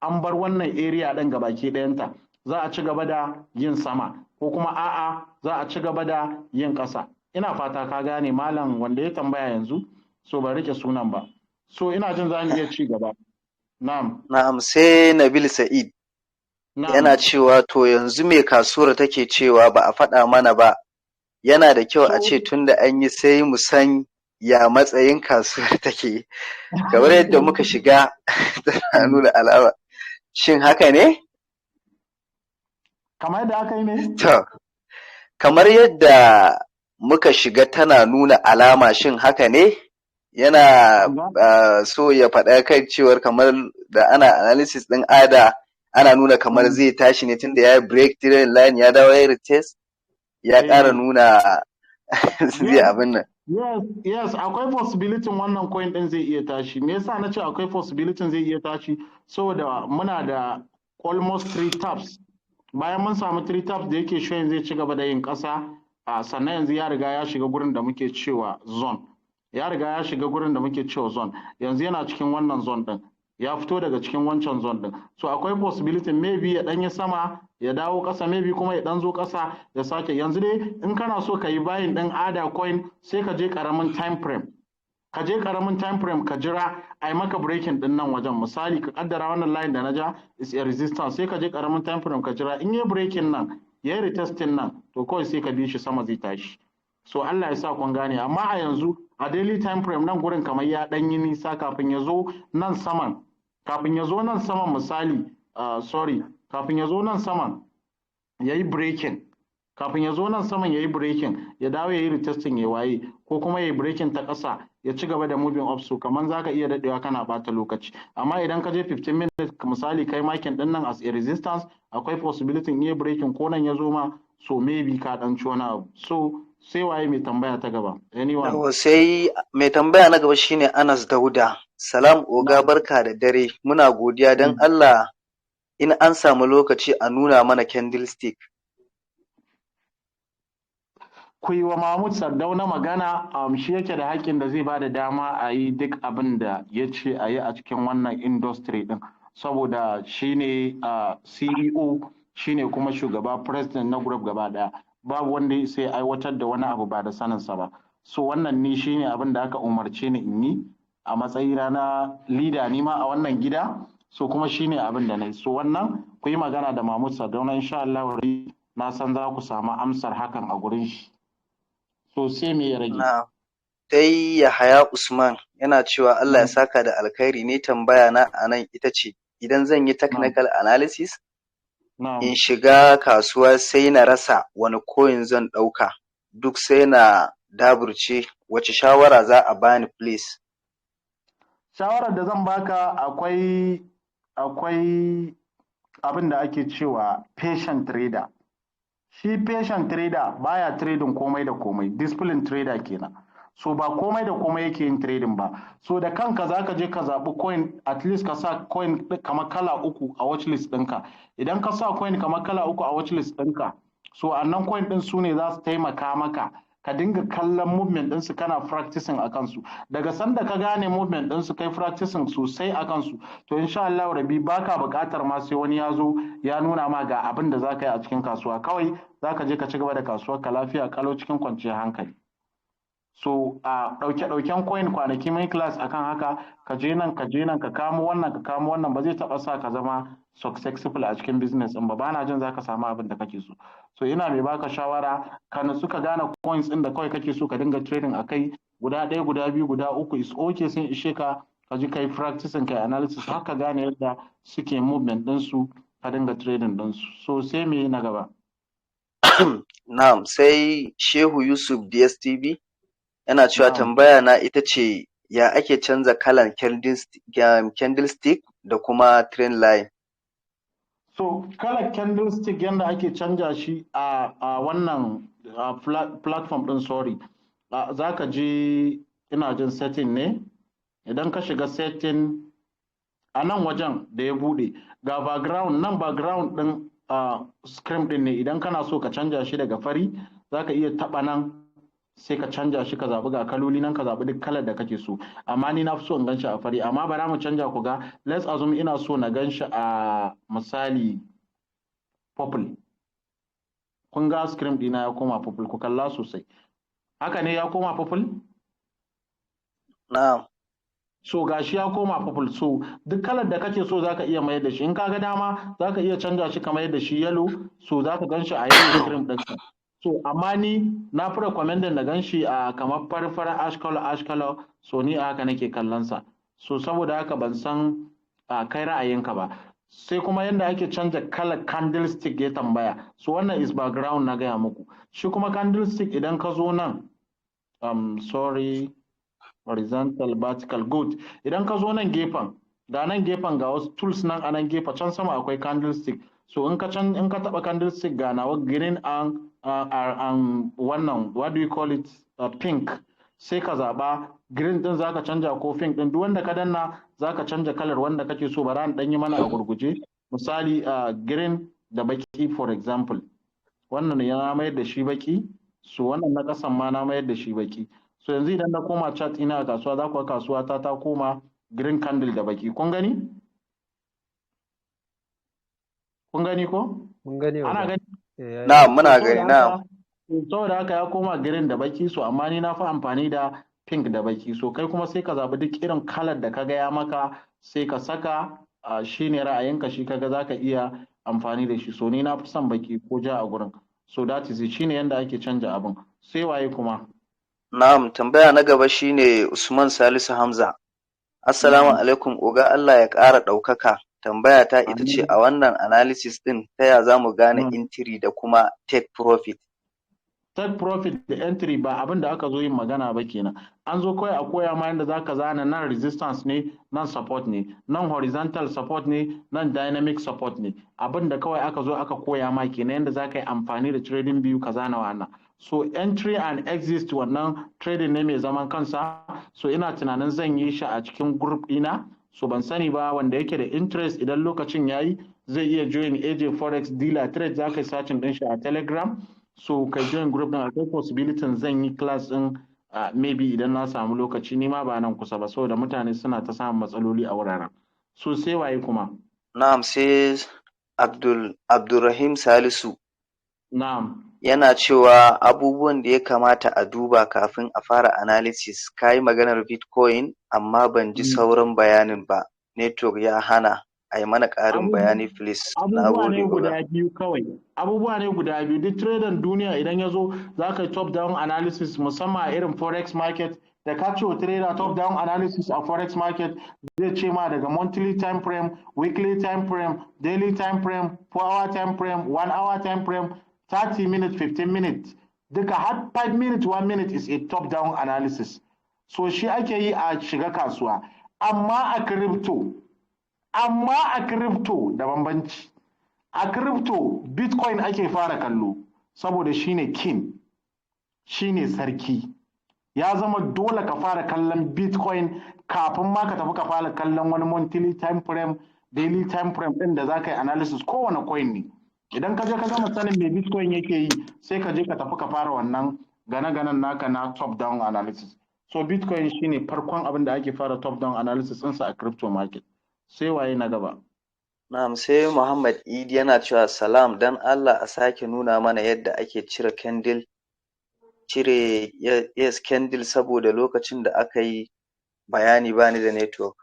an bar wannan area ɗin gabaki ɗayanta, za a ci gaba da yin sama, ko kuma a'a, za a ci gaba da yin ƙasa. Ina fata ka gane, malam wanda ya tambaya yanzu. So ban rike sunan ba. So ina jin za mu iya ci gaba. Na'am. Na'am, sai Nabil Sa'id yana cewa, to yanzu me kasuwar take cewa ba a faɗa mana ba? Yana da kyau a ce tunda an yi, sai mu san ya matsayin kasuwar take, kamar yadda muka shiga tana nuna alama. Shin haka ne? Kamar yadda aka yi ne? To, kamar yadda muka shiga tana nuna alama, shin haka ne? Yana so ya faɗa kan cewar kamar da ana analysis ɗin ADA, ana nuna kamar zai tashi ne tunda ya yi break trend line, ya dawo ya retest, ya ƙara nuna zai abin nan. Yes, akwai possibility wannan coin din zai iya tashi. Me yasa na ce akwai possibility zai iya tashi? Saboda muna da almost three taps. Bayan mun samu three taps da yake showing zai ci gaba da yin ƙasa, a sannan yanzu ya riga ya shiga gurin da muke cewa zone. Ya riga ya shiga gurin da muke cewa zone. Yanzu yana cikin wannan zone din. Ya fito daga cikin wancan zone din. So akwai possibility maybe ya ɗan yi sama, ya dawo ƙasa, maybe kuma ya ɗan zo ƙasa ya sake. Yanzu dai in kana so ka yi buying ɗin ADA coin, sai ka je ƙaramin time frame. Ka je ƙaramin time frame, ka jira a yi maka breaking ɗin nan wajen. Misali, ka kaddara wannan line da na ja is a resistance, sai ka je ƙaramin time frame ka jira in yi breaking nan, ya yi retesting nan, to kawai sai ka bi shi, sama zai tashi. So Allah ya sa kun gane. Amma a yanzu a daily time frame, nan gurin kamar ya ɗan yi nisa kafin ya zo nan saman. Kafin ya zo nan saman, misali, sorry, kafin ya zo nan saman ya yi breaking, kafin ya zo nan saman ya yi breaking, ya dawo ya yi retesting, ya waye, ko kuma ya yi breaking ta ƙasa ya ci gaba da moving up, so kamar za ka iya daɗewa kana ɓata lokaci. Amma idan ka je 15 minutes, misali, kai marking ɗin nan as a resistance, akwai possibility in iya breaking ko nan ya zo ma, so maybe ka ɗan ci wani abu. So Sai waye mai tambaya ta gaba? Anyone? Yawwa, sai mai tambaya na gaba shine Anas Dauda. Salam oga, barka da dare. Muna godiya. Don Allah in an samu lokaci a nuna mana candlestick. Ku yi wa Mahmud Sardauna magana, shi yake da haƙƙin da zai ba da dama a yi duk abin da ya ce a yi a cikin wannan industry ɗin. Saboda shi ne CEO, shi ne kuma shugaba, president na group gaba ɗaya. Babu wanda ya sai aiwatar da wani abu ba da saninsa ba. So wannan ni shi ne abin da aka umarce ni in yi a matsayina na leader ni ma a wannan gida. So kuma shi ne abin da na yi. So wannan ku yi magana da Mahmud Sardauna, insha Allah na san za ku samu amsar hakan a gurin shi. So sai me ya rage? Na sai Yahaya Usman yana cewa Allah ya saka da alkhairi, ne tambaya na a nan ita ce idan zan yi technical analysis in shiga kasuwa sai na rasa wani coin zan ɗauka, duk sai na daburce, wace shawara za a bani, please? Shawarar da zan baka, akwai abin da ake cewa patient trader. Shi patient trader baya trading komai da komai, discipline trader kenan. So ba komai da komai yake yin trading ba. So da kanka zaka je ka zaɓi coin, at least ka sa coin kamar kala uku a watchlist ɗinka. Idan ka sa coin kamar kala uku a watchlist ɗinka, so annan coin ɗin su ne za su taimaka maka ka dinga kallon movement ɗinsu, kana practicing a kansu. Daga sanda ka gane movement ɗinsu, kai practicing sosai a kansu, to insha Allah rabi baka buƙatar ma sai wani ya zo ya nuna ma ga abin da zaka yi a cikin kasuwa. Kawai zaka je ka ci gaba da kasuwar ka lafiya kalau cikin kwanciyar hankali. So a ɗauke ɗauken coin, kwanaki mai class akan haka, ka je nan, ka je nan, ka kamo wannan, ka kamo wannan, ba zai taɓa sa ka zama successful a cikin business ɗin ba. Bana jin zaka samu abin da kake so. So ina mai baka shawara ka nutsu, ka gane coins ɗin da kawai kake so ka dinga trading akai, guda ɗaya, guda biyu, guda uku is okay, sun ishe ka. Ka ji kai practicing, kai analysis, har ka gane yadda suke movement ɗinsu, ka dinga trading ɗinsu. So sai me na gaba? Na'am, sai Shehu Yusuf DSTV yana cewa tambaya na ita ce ya ake canza kalan candlestick da kuma trend line? So kalar candlestick, yadda ake canja shi a wannan platform din, sorry, za ka je, ina jin setting ne. Idan ka shiga setting a nan wajen da ya bude, ga background nan, background din screen din ne. Idan kana so ka canja shi daga fari, za ka iya taba nan, sai ka canja shi, ka zaɓi, ga kaloli nan, ka zaɓi duk kalar da kake so. Amma ni na fi so in gan shi a fari, amma bara mu canja ku ga. Let's assume ina so na gan shi a misali purple. Kun ga screen ɗina ya koma purple? Ku kalla sosai, haka ne, ya koma purple? Na'am. So gashi ya koma purple. So duk kalar da kake so zaka iya mayar da shi. In ka ga dama zaka iya canja shi ka mayar da shi yellow, so zaka gan shi a yellow screen ɗinka. So amma ni na fi recommending na gan shi a kamar farfar ash color, ash color. So ni a haka nake kallon sa. So saboda haka ban san a kai ra'ayinka ba. Sai kuma yanda ake canja kalar candlestick ya tambaya. So wannan is background na gaya muku. Shi kuma candlestick, idan ka zo nan, sorry, horizontal, vertical, good. Idan ka zo nan gefen, ga nan gefen, ga wasu tools nan a nan gefe can sama, akwai candlestick. So in ka taba candlestick, ga nawa green and wannan, what do you call it, pink. Sai ka zaba green din zaka canja ko pink din, duk wanda ka danna zaka canja kalar wanda kake so. Bara in dan yi mana a gurguje. Misali, green da baki, for example, wannan ya mayar da shi baki. So wannan na kasan ma na mayar da shi baki. So yanzu idan na koma chart ina a kasuwa, za ku ga kasuwa ta koma green candle da baki. Kun gani? Kun gani ko? Mun gani. Ana gani? Na'am, muna gani, na'am. Saboda haka ya koma green da baki. So amma ni na fi amfani da pink da baki. So kai kuma sai ka zaɓi duk irin kalar da ka ga ya maka, sai ka saka, shine ra'ayinka, shi kaga zaka iya amfani da shi. So ni na fi son baki ko ja a gurin. So that is it, shine yanda ake canja abin. Sai waye kuma? Na'am, tambaya na gaba shine Usman Salisu Hamza. Assalamu alaikum oga, Allah ya ƙara ɗaukaka. Tambaya ta ita ce a wannan analysis ɗin, ta ya za mu gane entry da kuma take profit? Take profit da entry ba abin da aka zo yin magana ba kenan. An zo kawai a koya ma yadda zaka zana nan resistance ne, nan support ne, nan horizontal support ne, nan dynamic support ne. Abin da kawai aka zo aka koya ma kenan, yadda zaka yi amfani da trading view ka zana wannan. So entry and exit, wannan trading ne mai zaman kansa. So ina tunanin zan yi shi a cikin group ɗina. So ban sani ba, wanda yake da interest, idan lokacin yayi zai iya join AJ Forex Dealer Trade. Za ka yi searching din shi a Telegram, so ka join group din. Akwai possibility zan yi class din, maybe idan na samu lokaci, ni ma ba nan kusa ba, saboda mutane suna ta samun matsaloli a wuraren. So sai waye kuma? Na'am, sai Abdulrahim Salisu. Na'am. Yana cewa abubuwan da ya kamata a duba kafin a fara analysis. Ka yi maganar Bitcoin, amma ban ji sauran bayanin ba, network ya hana. A yi mana ƙarin bayani, please. Na Abubuwa ne gode. guda biyu kawai. Abubuwa ne guda biyu. Duk trader duniya idan ya zo za ka yi top down analysis, musamman a irin forex market. Da ka ce wa trader top down analysis a forex market, zai ce ma daga monthly time frame, weekly time frame, daily time frame, 4 hour time frame, 1 hour time frame, 30 minutes, 15 minutes, duka, har 5 minutes, 1 minute is a top down analysis. So shi ake yi a shiga kasuwa. Amma a crypto da bambanci. A crypto, Bitcoin ake fara kallo, saboda shine king, shine sarki. Ya zama dole ka fara kallon Bitcoin kafin ma ka tafi ka fara kallon wani monthly time frame, daily time frame din da za ka yi analysis. Kowane coin ne, idan ka je ka gama sanin me Bitcoin yake yi, sai ka je ka tafi ka fara wannan gane-ganen naka na top down analysis. So Bitcoin shine farkon abin da ake fara top down analysis ɗinsa a crypto market. Sai waye na gaba? Na'am, sai Muhammad Idi, yana cewa salam, dan Allah a sake nuna mana yadda ake cire candle, cire, yes, candle, saboda lokacin da aka yi bayani bani da network.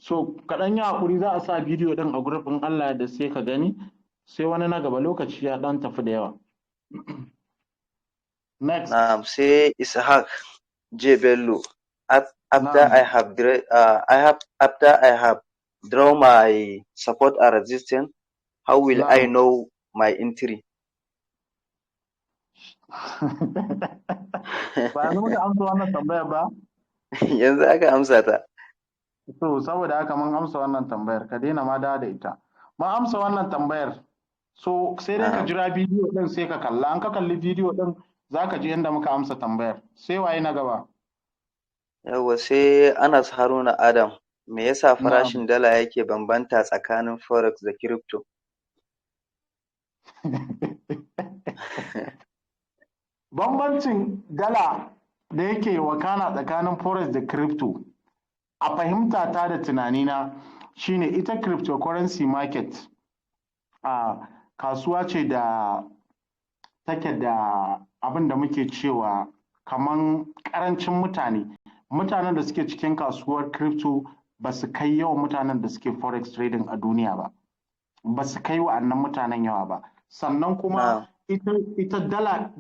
So kaɗan yi haƙuri, za a sa bidiyo ɗin a group ɗin, Allah da sai ka gani. Sai wani na gaba, lokaci ya ɗan tafi da yawa. Next. Na'am, sai Ishaq J Bello. After I have I have after I have drawn my support and resistance, how will I know my entry? Ba yanzu muka amsa wannan tambayar ba? Yanzu aka amsa ta. To, saboda haka mun amsa wannan tambayar, ka daina ma da ita. Mun amsa wannan tambayar. So sai dai ka jira bidiyo din, sai ka kalla. An ka kalli bidiyo din, zaka ji inda muka amsa tambayar. Sai waye na gaba? Yawwa, sai Anas Haruna Adam. Me yasa farashin dala yake bambanta tsakanin forex da crypto? Bambancin dala da yake wakana tsakanin forex da crypto, a fahimta ta da tunanina, shine ita cryptocurrency market a kasuwa ce da take da abin da muke cewa kaman karancin mutane. Mutanen da suke cikin kasuwar crypto ba su kai yawan mutanen da suke forex trading a duniya ba, ba su kai wa'annan mutanen yawa ba. Sannan kuma ita dala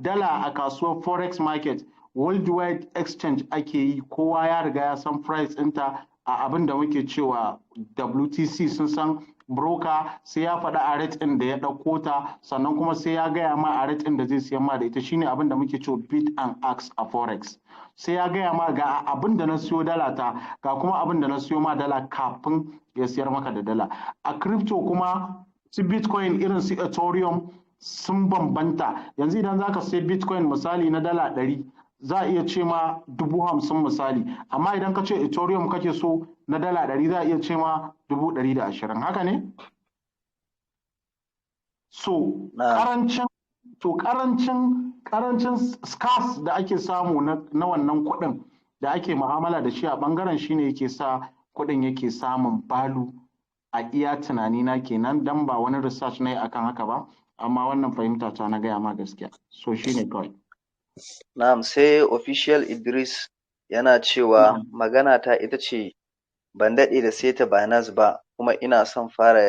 a kasuwar forex market, worldwide exchange ake yi, kowa ya riga ya san price ɗinta a abin da muke cewa WTC. Sun san broker sai ya faɗi a rate ɗin da ya ɗauko ta, sannan kuma sai ya gaya ma a rate ɗin da zai siyan ma da ita. Shine abin da muke cewa bid and ask a forex. Sai ya gaya ma ga abin da na siyo dala ta, ga kuma abin da na siyo ma dala, kafin ya siyar maka da dala. A crypto kuma, su Bitcoin, irin su Ethereum, sun bambanta. Yanzu idan zaka sai Bitcoin misali na dala 100, za a iya ce ma 50,000 misali, amma idan ka ce Ethereum kake so na dala 100, za a iya ce ma 120,000. Haka ne? So karancin, to karancin scarce da ake samu na wannan kuɗin da ake mu'amala da shi a ɓangaren, shine yake sa kuɗin yake samun value. A iya tunanina kenan, dan ba wani research na yi akan haka ba, amma wannan fahimta ta na gaya ma gaskiya. So shine kawai. Na'am, sai Official Idris, yana cewa magana ta ita ce ban daɗe da saita Binance ba, kuma ina son fara